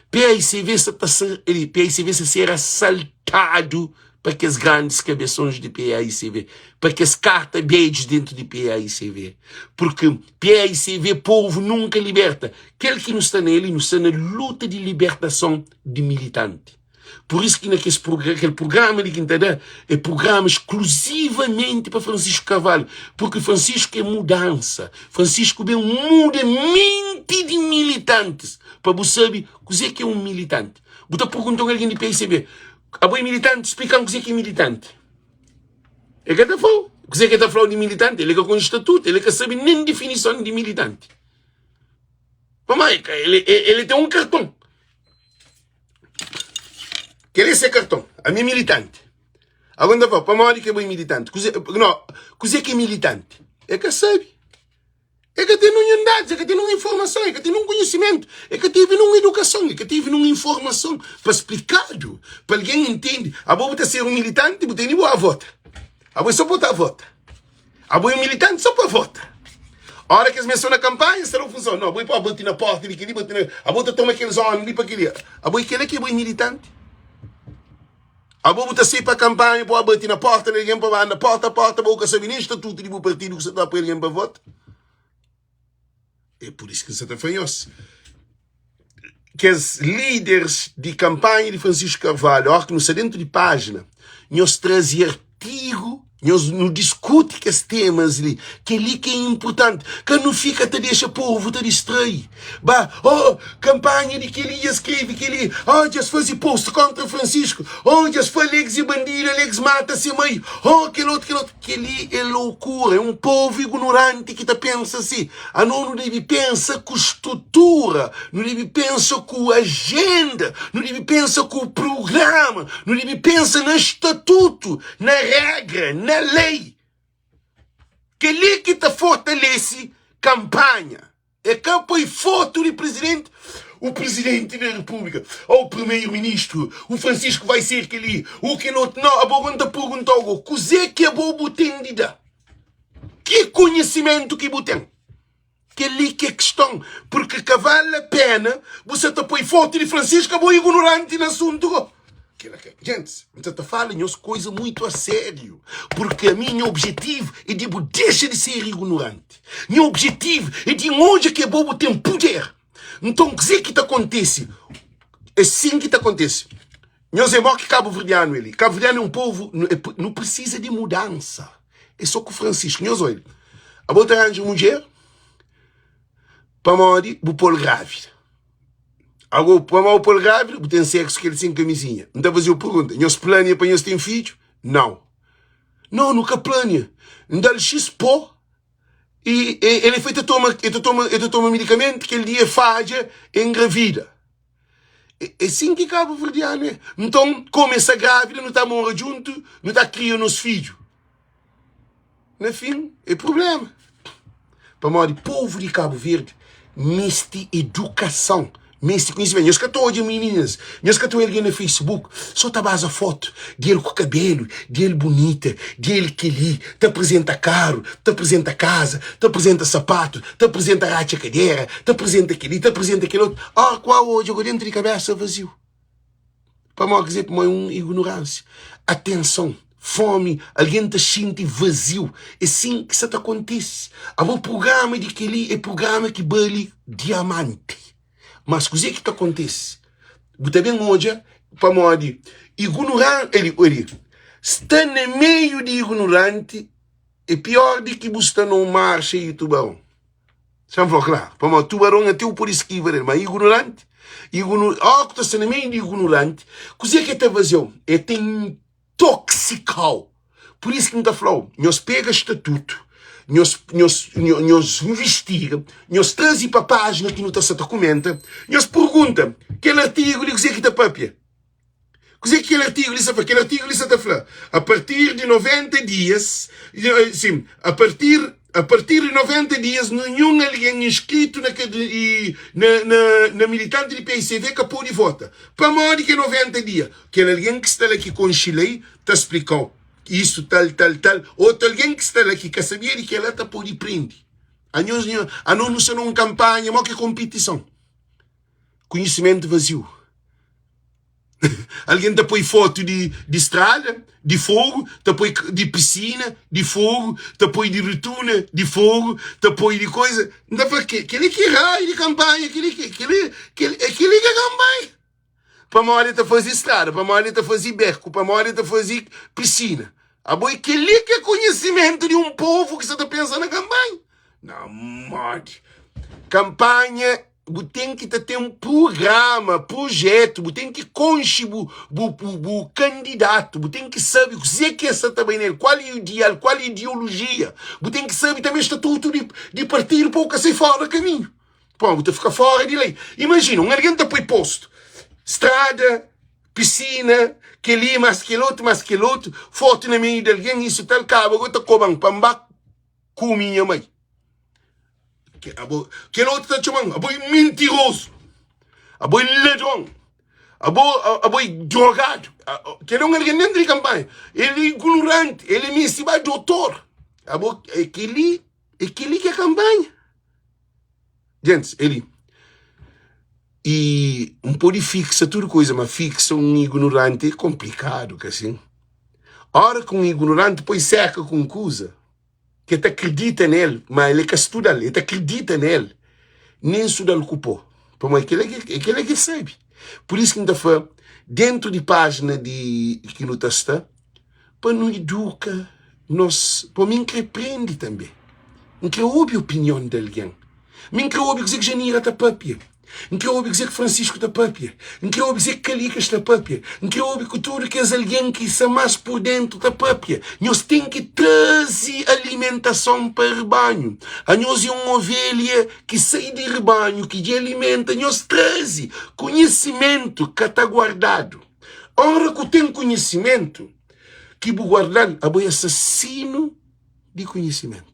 A: Paicv sa ta ser, paicv sa ser asaltadu pa kes grandis kabesons di paicv, pa kes karta bedjus dentu di paicv, purki PAICV povu nunka liberta. Kel ki nu sta na el, nu sta na luta di libertason di militanti. Pur isu ki na kes kel prugrama li ki N ta da é prugrama skluzivamenti pa Francisco Carvalho, purki Francisco é mudansa. Francisco ben muda menti di militantis. Pa bu sabe kuzê ki é un militanti, bu ta pergunta un algen di PAICV, Abo é militanti? Splika-m kuzê ki é militanti. El ka ta fla-u kuzê ki el ta fla-u di militanti. El é ka konxe statutu, el ka sabe nen difinison di militanti. Pamodi el, el ten un karton. Kel é se karton. Ami é militanti. Agora N ta fla-u, pamodi ki bo é militanti? Kuzê, no, kuzê ki é militanti? El ka sabe. E ka ten ninhun dadus, e ka ten ninhun informason, e ka ten ninhun konhisimentu, e ka tevi ninhun idukason, e ka tevi ninhun informason pa splikadu, pa algen intende. Abo bu ta ser un militanti, bu tene bu a vota. Abo é so pa bu ta vota. Abo é un militanti so pa vota. Ora ki es meste na kanpanha, es ta da-u funson. No, abo é pa bati na porta di kel-li, bati na. Abo ta toma kel zona li pa kel-li. Abo é kel-la ki abo é militanti. Abo bu ta sai pa kanpanha pa bati na porta di algen pa ba anda porta a porta, bo ka sabe nen statutu di bu partidu ku sa ta poi algen pa vota. É pur isu ki N sa ta fla nhos, kes líderes di kanpanha di Francisco Carvalho, óras ki nu sta dentu di pájina, nhos traze artigu, nhos nu diskuti kes temas li, kel-li ki é inpurtanti, ka nu fika ta dexa povu ta distrai. Ba, oh, kanpanha di kel-li dja skrebe kel-li, oh, dja es faze post kóntra Francisco, oh, dja es fla Alex é bandidu, Alex mata se mai, oh, kel otu, kel otu. Kel-li é lokura, é un povu ignoranti ki ta pensa si. Anos nu debe pensa ku strutura, nu debe pensa ku ajenda, nu debe pensa ku prugrama, nu debe pensa na statutu, na régra, na lei. Kel-li ki ta fortalese kanpanha. É ka poi fotu di prizidenti, o prizidenti da repúblika, ou primeiro-ministru, o Francisco vai ser kel-li, o kel otu. Nau, abo go N ta perguntau go, kuzê ki abo bu ten di da? Ki konhisimentu ki bu ten? Kel-li ki é kiston, purki ka vale a pena bu sa ta poi fotu di Francisco, abo é ignoranti na asuntu go. Kela ka, gentis, N sa ta fala nhos koisa muitu a sériu, purki ami nha objetivu é di bu dexa di ser ignoranti. Nha objetivu é di N odja ki abo bu ten puder. Nton, kuzê ki ta kontise? É sin ki ta kontise. Nhos é mó ki kabuverdianu é li. Kabuverdianu é un povu, nu prisiza di mudansa. É sô ku Francisco. Nhos oi, abo ta ranja mudjer pamodi bu pô-l grávida. Ago, pamodi bu pô-l grávida, bu ten seksu ku el sen kamizinha. N ta faze-u pergunta, nhos plania pa nhos ten fidju? Nau. Nau, nu ka plania. N da-l xis pó i el foi ta toma, el ta toma, el ta toma medikamentu, kel dia el fadja, el engravida. É sin ki kabuverdianu é. Nton, komu el sta grávida, nu ta mora djuntu, nu ta kria nos fidju. Na fin, é prubléma. Pamodi povu di Kabu Verdi meste edukason, meste konhisimentu. Nhos ka ta odja mininas, nhos ka ta odja algen na Facebook so ta baza fotu di el ku kabelu, di el bunita, di el kel-li, ta aprizenta karu, ta aprizenta kaza, ta aprizenta sapatu, ta aprizenta ratxa kadera, ta aprizenta kel-li, ta aprizenta kel otu. Óra ku au odja go dentu di kabésa vaziu. Pamodi kuzê? Pamodi é un ignoránsia. Atenson, fómi, algen ta xinti vaziu. É sin ki sa ta kontise. Abo prugrama di kel-li é prugrama ki bali diamanti. Mas kuzê ki ta kontise? Bu ta ben odja pamodi ignoran, eli, eli, sta na meiu di ignoranti é pior di ki bu sta na un mar xeiu di tubaron. Xa-m fla-u klaru, pamodi tubaron até bu pode skiva del, ma ignoranti, igno, óki bu ta sta na meiu di ignoranti, kuzê ki el ta faze-u? El ta intoksika-u. Pur isu ki N ta fla-u, nhos pega statutu, nhos, nhos, nhos nvistiga, nhos traze pa pájina ki nu ta sta ta kumenta, nhos pergunta, kel artigu li kuzê ki ta pâpia? Kuzê ki kel artigu li sta fla? Kel artigu li sta ta fla, a partir di 90 dias, sin, a partir a partir di 90 dias, ninhun algen inskritu na na na na militanti di PICV ka pode vota. Pamodi ki é 90 dia? Kel algen ki sta la ki konxe lei ta splika-u isu tal tal tal. Otu algen ki sta la ki ka sabia di kel-la ta pode prende. Anhos, anos nu sta na un kanpanha, mó ki konpitison. Konhisimentu vaziu. Algen ta poi fotu di, di strada, di fogu, ta poi di pisina, di fogu, ta poi di rutuna, di fogu, ta poi di koisa. N ta fla, kel-li ki raiu di kanpanha, kel-li ki, kel-li, kel, é kel-li ki é kanpanha. Pamodi el ta faze strada, pamodi el ta faze beku, pamodi el ta faze pisina. Abo é kel-li ki é konhisimentu di un povu ki sa ta pensa na kanpanha? Na modi? Kanpanha bu ten ki ta ten prugrama, prujetu, bu ten ki konxe bu, bu, bu, bu kandidatu, bu ten ki sabe kuzê ki el sta ta bai nel, kual ideal, kual ideolojia, bu ten ki sabe tanbe statutu di, di partidu pa bu ka sai fora kaminhu, pamodi bu ta fika fora di lei. Imajina, un algen ta poi postu, strada, pisina, kel-li, mas kel otu, mas kel otu, fotu na meiu di algen, isu tal, kaba go ta koba-m pa N ba kume nha mai. Kel otu ta txoma-m, abo é mintirozu, abo é ladron, abo, abo é drogadu. Kel é un algen dentru di kanpanha, el é ignoranti, el é meste ba dotor. Abo, é kel-li, é kel-li ki é kanpanha. Gentis, é li. I N pode fiksa tudu kuza, ma fiksa un ignoranti é konplikadu, ka sin? Óra ki un ignoranti poi seka ku un kuza, ki el ta kridita na el, ma el ka studa-l, el ta kridita na el, nen studa-l ku pó, pamodi kel-la ki kel-la ki el sabe. Pur isu ki N ta fla, dentu di pájina di ki nu ta sta, pa nu iduka nos, pamodi mi N kre prende tanbe, N kre obi opinion di algen, mi N kre obi kuzê ki Janira ta pâpia. N kre obi kuzê ki Francisco ta pâpia. N kre obi kuzê ki Kalikas ta pâpia. N kre obi ku tudu kes algen ki sta más pur déntu ta pâpia. Nhos ten ki traze alimentason pa ribanhu. Anhos é un ovelha ki sai di ribanhu, ki dja alimenta. Nhos traze. Konhisimentu ka ta guardadu. Óra ku ten konhisimentu ki bu guarda-l, abo é asasinu di konhisimentu.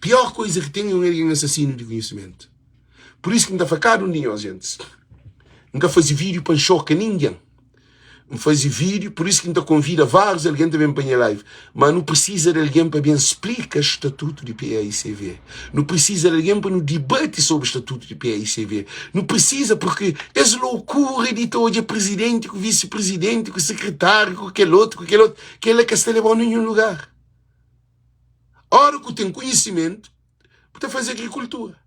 A: Pior koisa ki ten é un algen asasinu di konhisimentu. Pur isu ki N ta fla kada un di nhos, gentis, N ka faze vídiu pa N xoka ningen. N faze vídiu, pur isu ki N ta konvida várius algen ta ben pa nha live. Má nu prisiza di algen pa ben splika statutu di PAICV. Nu prisiza di algen pa nu dibati sobri statutu di PAICV. Nu prisiza purki es lokura di ta odja prizidenti ku visi-prizidenti ku sekretáriu ku kel otu ku kel otu, kel-la ka sta leba-u ninhun lugar. Óra ku ten konhisimentu, bu ta faze agrikultura.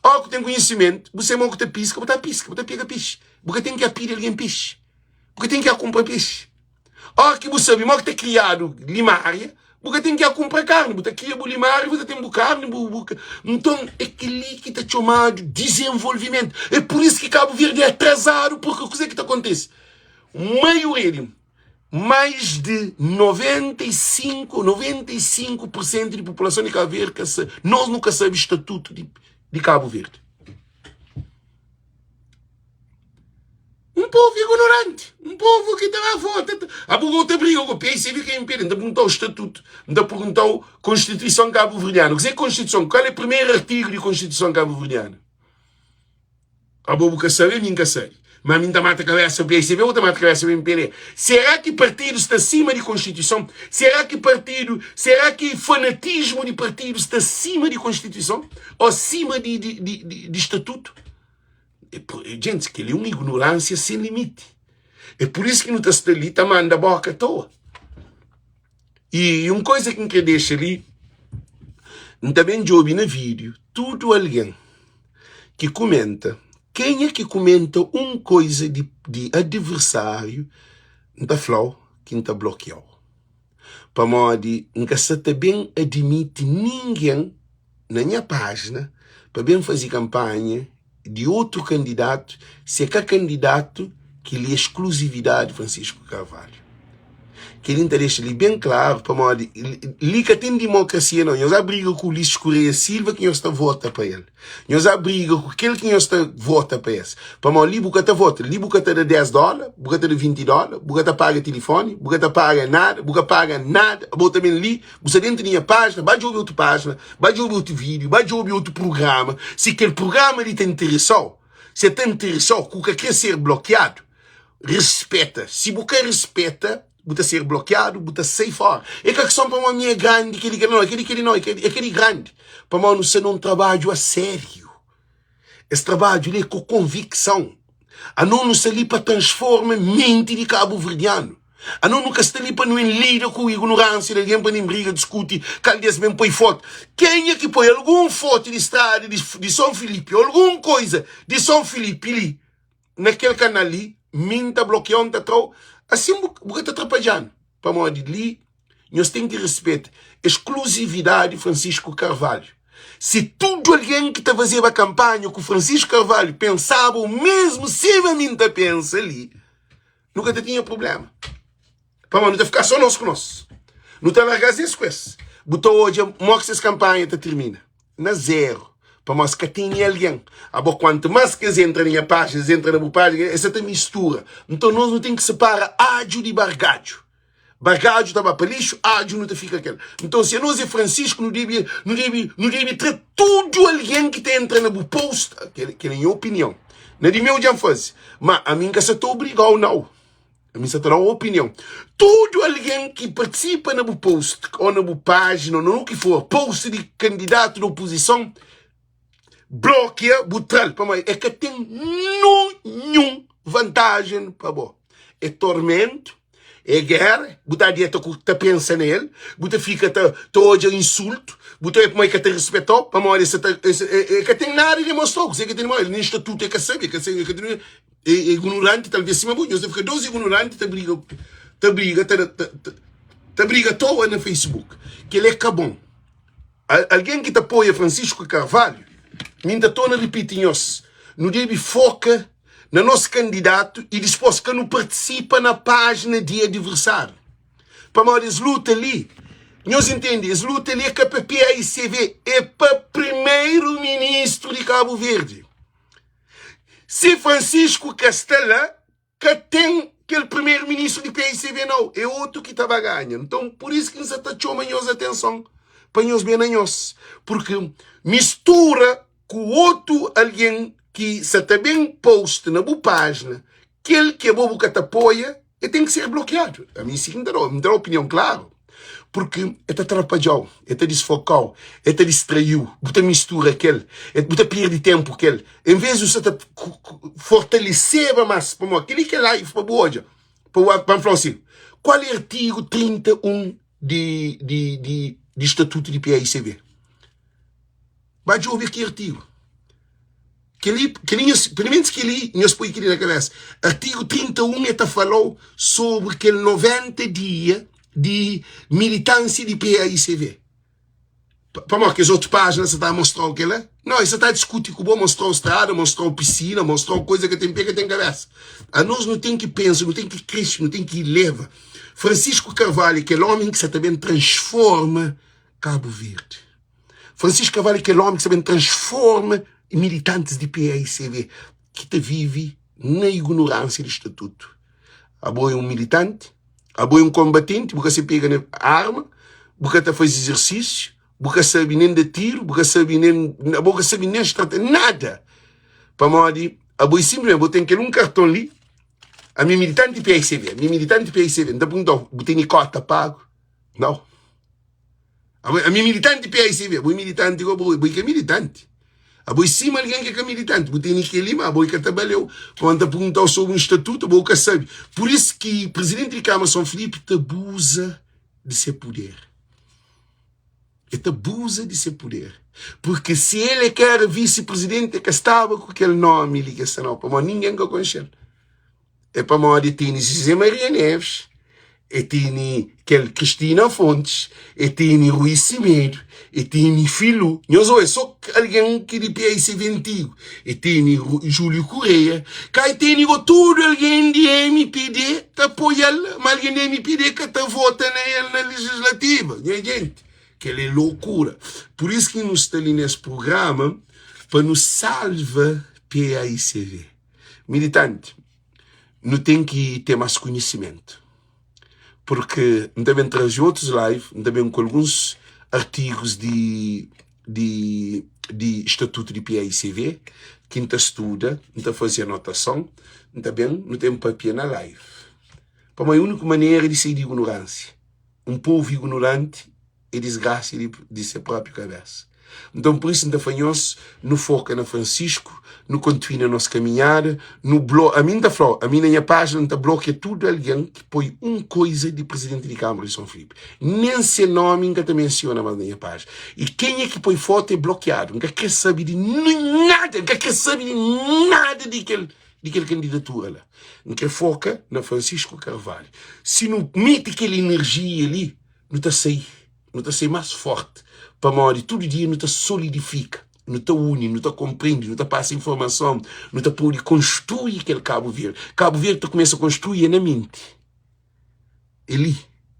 A: Óra ku ten konhisimentu, bu se mo ku ta piska, bu ta piska, bu ta pega pexi. Bu ka ten ki pidi algen pexi. Bu ka ten ki kunpra pexi. Óra ki bu sabe mo ki ta kriadu limária, bu ka ten ki kunpra karni. Bu ta kria bu limária, bu ta ten bu karni. Bu, bu... Nton, é kel-li ki ta txomadu dizenvolvimentu. É pur isu ki Kabu Verdi é atrasadu, purki kuzê ki ta kontise? Maioria di Mais di 95, 95 por sentu di populason di Kabu Verdi ka sa, nos nu ka sabe statutu di, di Kabu Verdi. Un povu ignoranti, un povu ki ta ba vota, ta, abo go ta briga ku PICV ka impedi, N ta perguntau statutu, N ta perguntau Konstituison Kabuverdianu. Kuzê Konstituison? Kal é primeru artigu di Konstituison Kabuverdianu? Abo bu ka sabe, mi N ka sabe. Ma mi N ta mata kabesa PSB, bu ta mata kabesa MPD. Será ki partidu sta sima di Konstituison? Será ki partidu, será ki fanatismu di partidu sta sima di Konstituison? Ou sima di, di, di, di, di statutu? E, gente, kel-li é un ignorânsia sen limiti. É pur isu ki nu ta sta li ta manda boka toa. I un koza ki N kre dexa li, N ta ben djobe na vídiu tudu algen ki kumenta, kenha ki kumenta un koza di, di adiversáriu, N ta fla-u ki N ta blokia-u. Pamodi N ka sa ta ben adimiti ningen na nha pájina pa ben faze kanpanha di otu kandidatu si é ka kandidatu kel-li é skluzividadi Francisco Carvalho. Kel-li N ta dexa li ben klaru pamodi li ka ten dimokrasia nau. Nhos a briga ku Ulisses Correia Silva ki nhos ta vota pa el. Nhos a briga ku kel ki nhos ta vota pa es. Pamodi li bu ka ta vota, li bu ka ta da 10 dóla, bu ka ta da 20 dóla, bu ka ta paga tilifoni, bu ka ta paga nada, bu ka paga nada. Abo ta ben li, bu sta dentu di nha pájina, ba djobe otu pájina, Ba djobe otu vídiu, ba djobe otu prugrama. Si kel prugrama li ta interesa-u, si el ta interesa-u ku ka krê ser blokiadu, rispeta. Si bu ka rispeta, bu ta ser blokiadu, bu ta sai fóra. É ka kison pamodi mi é grandi, kel-li, kel-li, nau, é kel-li, kel-li, nau, é kel-li grandi. Pamodi nu sta na un trabadju asériu. Es trabadju li é ku konvikson. Anos nu sta li pa transforma menti di kabuverdianu. Anos nu ka sta li pa nu enlida ku ignoransia di algen, pa nen briga, diskuti kal di es ben poi fotu. Kenha ki poi algun fotu di strada di Son Filipi ô algun koiza di Son Filipi li na kel kanal li, mi N ta blokia-u, N ta tra-u. Asin bu ka ta trapadja-nu, pamodi li Nhos ten ki rispeta eskluzividadi Francisco Carvalho. Si tudu algen ki ta fazeba kanpanha ku Francisco Carvalho pensaba o mesmu sima mi N ta pensa li, nu ka ta tinha prublema. Pamodi nu ta fika so nos ku nos. Nu ta larga-s es ku es. Bu ta odja mo ki ses kanpanha ta tirmina. Na zeru. Pamodi es ka tene algen. Abo kuantu mas ki es entra na nha pájina, es entra na bu pájina, es sa ta mistura. Nton nos nu ten ki sipara adju di bargadju. Bagadju ta ba pa lixu, adju nu ta fika kel. Nton, si anos é Francisco, nu debe, nu debe, nu debe tra tudu algen ki ta entra na bu post. Kel, kel é nha opinion. Na di meu dja N faze. Ma ami N ka sa ta obriga-u, nau. Ami N sa ta da-u opinion. Tudu algen ki partisipa na bu post, ô na bu pájina, ô na u ki for, post di kandidatu di opozison, blokia bu tra-l pamodi e ka ten ninhun vantajen pa bo é tormentu é gera bu ta dieta ku ta pensa na el bu ta fika ta ta odja insultu bu ta odja pamodi e ka ta rispetau pamodi e sa ta e ka ten nada di mostrau kuzê ki ten di mostra nen statutu e ka sabe e ka sabe e ka ten é ignoranti talvez sima bo nhos ta fika dos ignoranti ta briga ta briga ta ta briga atoa na facebook kel-li é ka bon. Algen ki ta apoia Francisco Carvalho, mi N ta torna ripiti nhos, nu debe foka na nos kandidatu y dispos ka nu partisipa na pájina di adiversáriu. Pamodi es luta li, nhos intende, es luta li é ka pa paicv, é pa primeru ministru di Kabu Verdi. Si Francisco ka sta la, Ka ten kel primeru ministru di PICV nau, é otu ki ta ba ganha. Nton, pur isu ki N sa ta txoma nhos atenson pa nhos ben na nhos, purki mistura ku otu algen ki sa ta ben post na bu pájina kel ki abo bu ka ta apoia. E ten ki ser blokiadu. Ami si ki N ta da, N ta da opinion klaru. Purki e ta trapadja-u, e ta disfoka-u, e ta distrai-u, bu ta mistura kel, bu ta pirdi tenpu kel. En ves di bu sa ta fortaleseba mas, pamodi kel-li ki é life pa bu odja, pa bu pa N fla-u si, kual é artigu 31 di di di di statutu di PAICV? Ba djobe ki artigu. Kel-li, kel-li nhos, pelo menos kel-li, nhos poi kel-li na kabésa. Artigu 31 e ta fala-u sobri kel 90 dia di militánsia di PAICV. Pamodi kes otu pájina sa ta mostra-u kel-la? Nau, es sa ta diskuti ku bo, mostra-u strada, mostra-u pisina, mostra-u kuza ka ten pé, ka ten kabésa. Anos nu ten ki pensa, nu ten ki krese, nu ten ki ileva. Francisco Carvalho é kel ómi ki sa ta ben transforma Kabu Verdi. Francisco Carvalho é kel ómi ki sa ben transforma militantis di PAICV ki ta vive na ignoránsia di statutu. Abo é un militanti, abo é un konbatenti, bu ka sabe pega na arma, bu ka ta faze izersísiu, bu ka sabe nen da tiru, bu ka sabe nen, abo ka sabe nen strate, nada! Pamodi abo é sinplismenti, bo ten kel un karton li, ami é militanti PAICV, ami é militanti PAICV, N ta perguntau, bu tene kota pagu? Nau. Abo, ami militanti PICB, abo é militanti go, abo, abo é ka militanti. Abo é sima algen ki é ka militanti. Bu tene keli, ma abo é ka ta baleu. Pamodi N ta perguntau sobri un statutu, abo ka sabe. Pur isu ki prezidenti di Kâmara São Filipe ta abuza di se puder. E ta abuza di se puder. Purki si el é ka era visi-prezidenti, el ka staba ku kel nomi li ki el sta nau, pamodi ningen ka konxe-l. É pamodi e tene José Maria Neves, e tene kel Cristina Fontes, e tene Rui Semedo, e tene Filu. Nhos oe, so algen ki di PICV antigu. E tene Júlio Correia, ka e tene go tudu algen di MPD ta apoia-l, ma algen di MPD ka ta vota na el na legislativa. Nha jenti, kel é lokura. Pur isu ki nu sta li nes prugrama pa nu salva PAICV. Militanti, nu ten ki ten más konhisimentu, purki N ta ben traze otus live, N ta ben ku alguns artigus di di di statutu di PAICV ki N ta studa, N ta faze anotason, N ta ben, nu ten papia na live. Pamodi úniku manera di sai di ignoránsia, un povu ignoranti é disgrasa di se própi kabésa. Nton, pur isu, N ta fla nhos, nu foka na Francisco, nu kontinua nos kaminhada, nu blo, ami N ta fla-u, ami na nha pájina N ta blokia tudu algen ki poi un koiza di prizidenti di Kâmara di Son Filipi. Nen se nómi N ka ta mensiona más na nha pájina. I kenha ki poi fotu é blokiadu. N ka krê sabe di nada, N ka krê sabe di nada di kel di kel kandidatura la. N krê foka na Francisco Carvalho. Si nu mete kel inerjia li, nu ta sai, nu ta sai más fórti, pamodi tudu dia nu ta solidifika, nu ta uni, nu ta konprende, nu ta pasa informason, nu ta pode konstrui kel Kabu Verdi. Kabu Verdi ta kumesa konstrui é na menti. É li,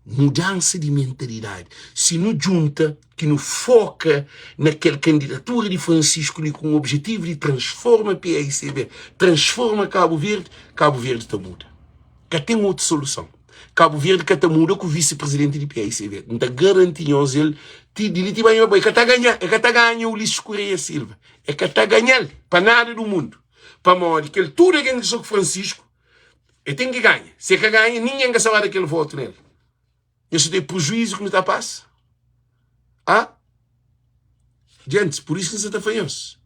A: mudansa di mentalidadi. Si nu djunta, ki nu foka na kel kandidatura di Francisco li ku un objetivu di transforma PAICB, transforma Kabu Verdi, Kabu Verdi ta muda. Ka ten otu soluson. Kabu Verdi ka ta muda ku visi prizidenti di PAICV. N ta garanti nhos el ti di li ti banha pa e ka ta ganha, e ka ta ganha Ulisses Correia Silva. E ka ta ganha-l pa nada du mundu. Pamodi kel tudu algen ki sta ku Francisco, e ten ki ganha. Si e ka ganha, ningen ka sa ba da kel votu nel. Nhos ta ten prejuízu ki nu ta pasa. Ah? Gentis, pur isu ki N sa ta fla nhos,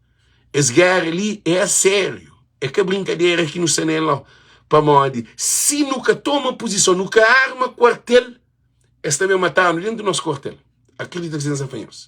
A: es géra li é asériu, é ka brinkadera ki nu sta na el nau. Pamodi si nu ka toma puzison, nu ka arma kuartel, es ta ben mata-nu déntu nos kuartel. Akredita ki N sa fla nhos.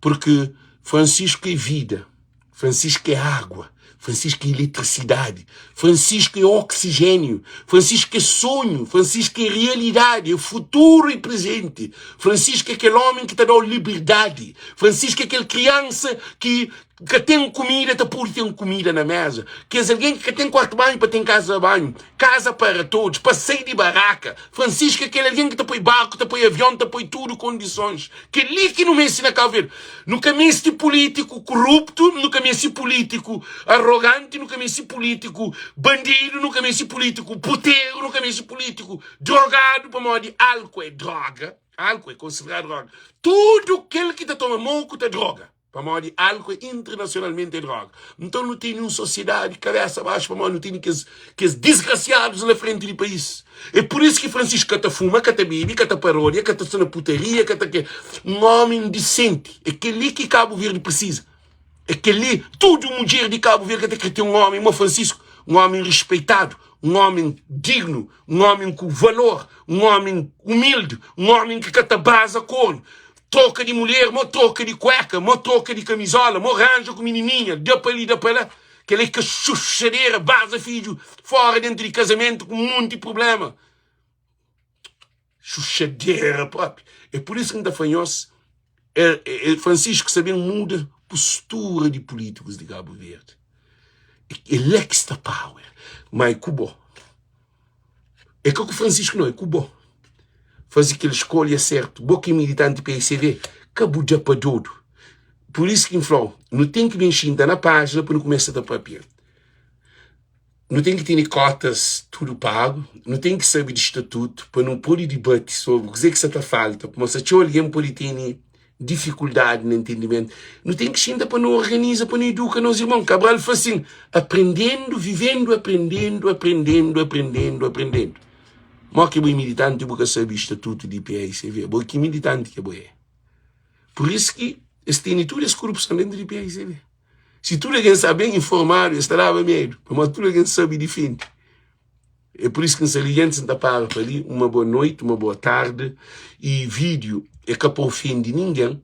A: Purki Francisco é vida, Francisco é água, Francisco é eletricidade, Francisco é oxigênio, Francisco é sonho, Francisco é realidade, é futuro e presente. Francisco é kel homem que ta dau liberdade. Francisco é kel criança que ka ten comida ta pode ten comida na mesa. Kes alguém que ka ten quarto banho pa ten casa banho, casa para todos, pa sai di barraca. Francisco é kel alguém que ta poi barco, ta poi avião, ta poi tudo condições. Kel-li ki nu meste na Kabu Verdi. Nu ka meste pulítiku kuruptu, nu ka meste pulítiku aroganti, nu ka meste pulítiku bandidu, nu ka meste pulítiku puteru, nu ka meste pulítiku drogadu, pamodi álku é droga, álku é konsideradu droga. Tudu kel ki ta toma moku ta droga. Pamodi álkuo internasionalmenti é droga. Nton nu tene un sosiedadi kabésa baxu pamodi nu tene kes kes disgrasiadus na frenti di país. É pur isu ki Francisco ka ta fuma, ka ta bebe, ka ta parodia, ka ta sta na putaria, ka ta ke. Un ómi disenti. É kel-li ki Kabu Verdi prisiza. É kel-li, tudu mudjer di Kabu Verdi ka ta kre ten un ómi mo Francisco, un ómi rispeitadu, un ómi dignu, un ómi ku valor, un ómi umildi, un ómi ki ka ta baza kornu. Troka di mulher, mo troka di kueka, mo troka di kamizola, mo ranja ku minininha, da pa li, da pa la. Kel-la é ka xuxadera, baza fidju fora dentu di kazamentu ku monti prubléma. Xuxadera propi. É pur isu ki N ta fla nhos, Francisco sa ben muda postura di pulítikus di Kabu Verdi. É la ki sta power. Ma é ku bo. É ka ku Francisco não, é ku bo. Faze kel escolha certo. Bo ki é militante PICV, ka bu da pa dodu. Por isso ki N fla-u, nu ten ki ben xinta na página pa nu kumesa ta papia. Nu ten ki tene kotas tudu pagu, nu ten ki sabe di statutu pa nu pode dibati sobri kuzê ki sa ta falta, pamodi sa txeu algen pode tene difikuldadi na ntendimentu. Nu ten ki xinta pa nu organiza, pa nu iduka nos irmon. Cabral fla sin, Aprendendu, vivendu, aprendendu, aprendendu, aprendendu, aprendendu. Mó ki bo é militanti bu ka sabe statutu di PAICV? Bo ki militanti ki bo é? Pur isu ki es tene tudu es korupson dentu di PAICV. Si tudu algen sta ben informadu, es ta daba medu, pamodi tudu algen sabe difende. É pur isu ki N sta li djenti, N ta para pa li. Uma boa noite, uma boa tarde. E vídiu é ka pa ofende ningen,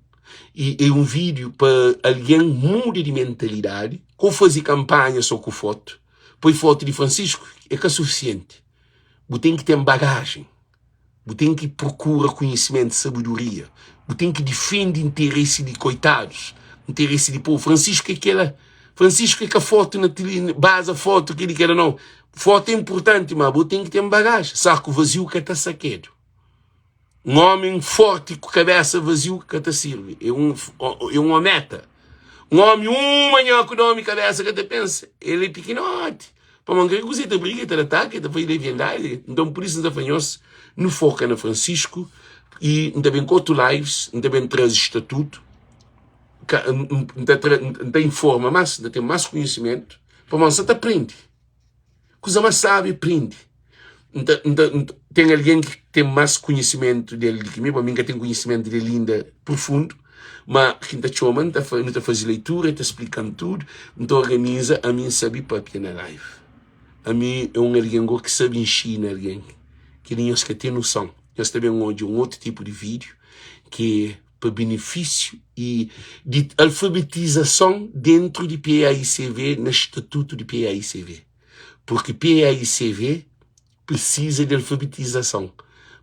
A: e é un vídiu pa algen muda di mentalidadi. Ka bu faze kanpanha so ku fotu. Poi fotu di Francisco é ka sufisienti. Bu ten ki ten bagajen. Bu ten ki prokura konhisimentu, sabedoria. Bu ten ki difende interesi di koitadus, interesi di povu. Francisco é kela. Francisco é ka fotu na tele, baza fotu keli kela não. Fotu é importanti, ma bu ten ki ten bagajen. Saku vaziu ka ta sakedu. Un omi forti ku kabesa vaziu ka ta sirbi. É un, é un ometa. Un omi uma nhoku di omi kabesa ka ta pensa. El é pikinoti. Pamodi N ka kuzê ta briga, ta da ataki, ta faze leviandadi. Nton, pur isu N ta fla nhos, nu foka na Francisco y N ta ben ku otu lives, N ta ben traze statutu, ka, N ta tra, N ta informa más, N ta ten más konhisimentu, pamodi N sa ta prende. Kuza más sábi é prende. N ta, N ta, N ta, ten algen ki ten más konhisimentu del di ki mi, pamodi mi N ka ten konhisimentu del inda profundu. Ma ki N ta txoma, N ta fa, nu ta faze leitura, el ta splika-m tudu, N ta organiza, ami N sabe papia na live. Ami é un algen go ki sabe inxina algen, kel-li nhos ka ten noson. Nhos ta ben odja un otu tipu di vídiu ki é pa benefísiu i di alfabetizason dentru di PAICV na statutu di PAICV. Purki PAICV Precisa di alfabetizason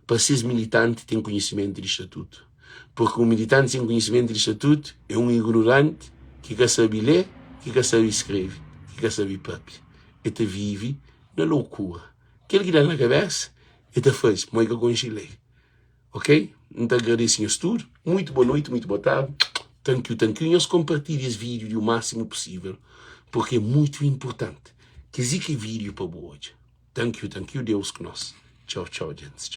A: pa ses militanti ten konhisimentu di statutu. Purki un militanti sen konhisimentu di statutu é un ignoranti ki ka sabe lé, ki ka sabe skrebe, ki ka sabe papia. E ta vive na lokura. Kel ki da-l na kabesa e ta faze, ma e ka konxe lei. Ok? N ta agradese nhos tudu. Muitu boa noiti, muitu boa tardi. Thank you, thank you. Nhos konpartilha es vídiu di u másimu pusível, purki é muitu inpurtanti. Kes-li ki é vídiu pa bu odja. Thank you, thank you, Deus ku nos. Tchau, tchau, djents.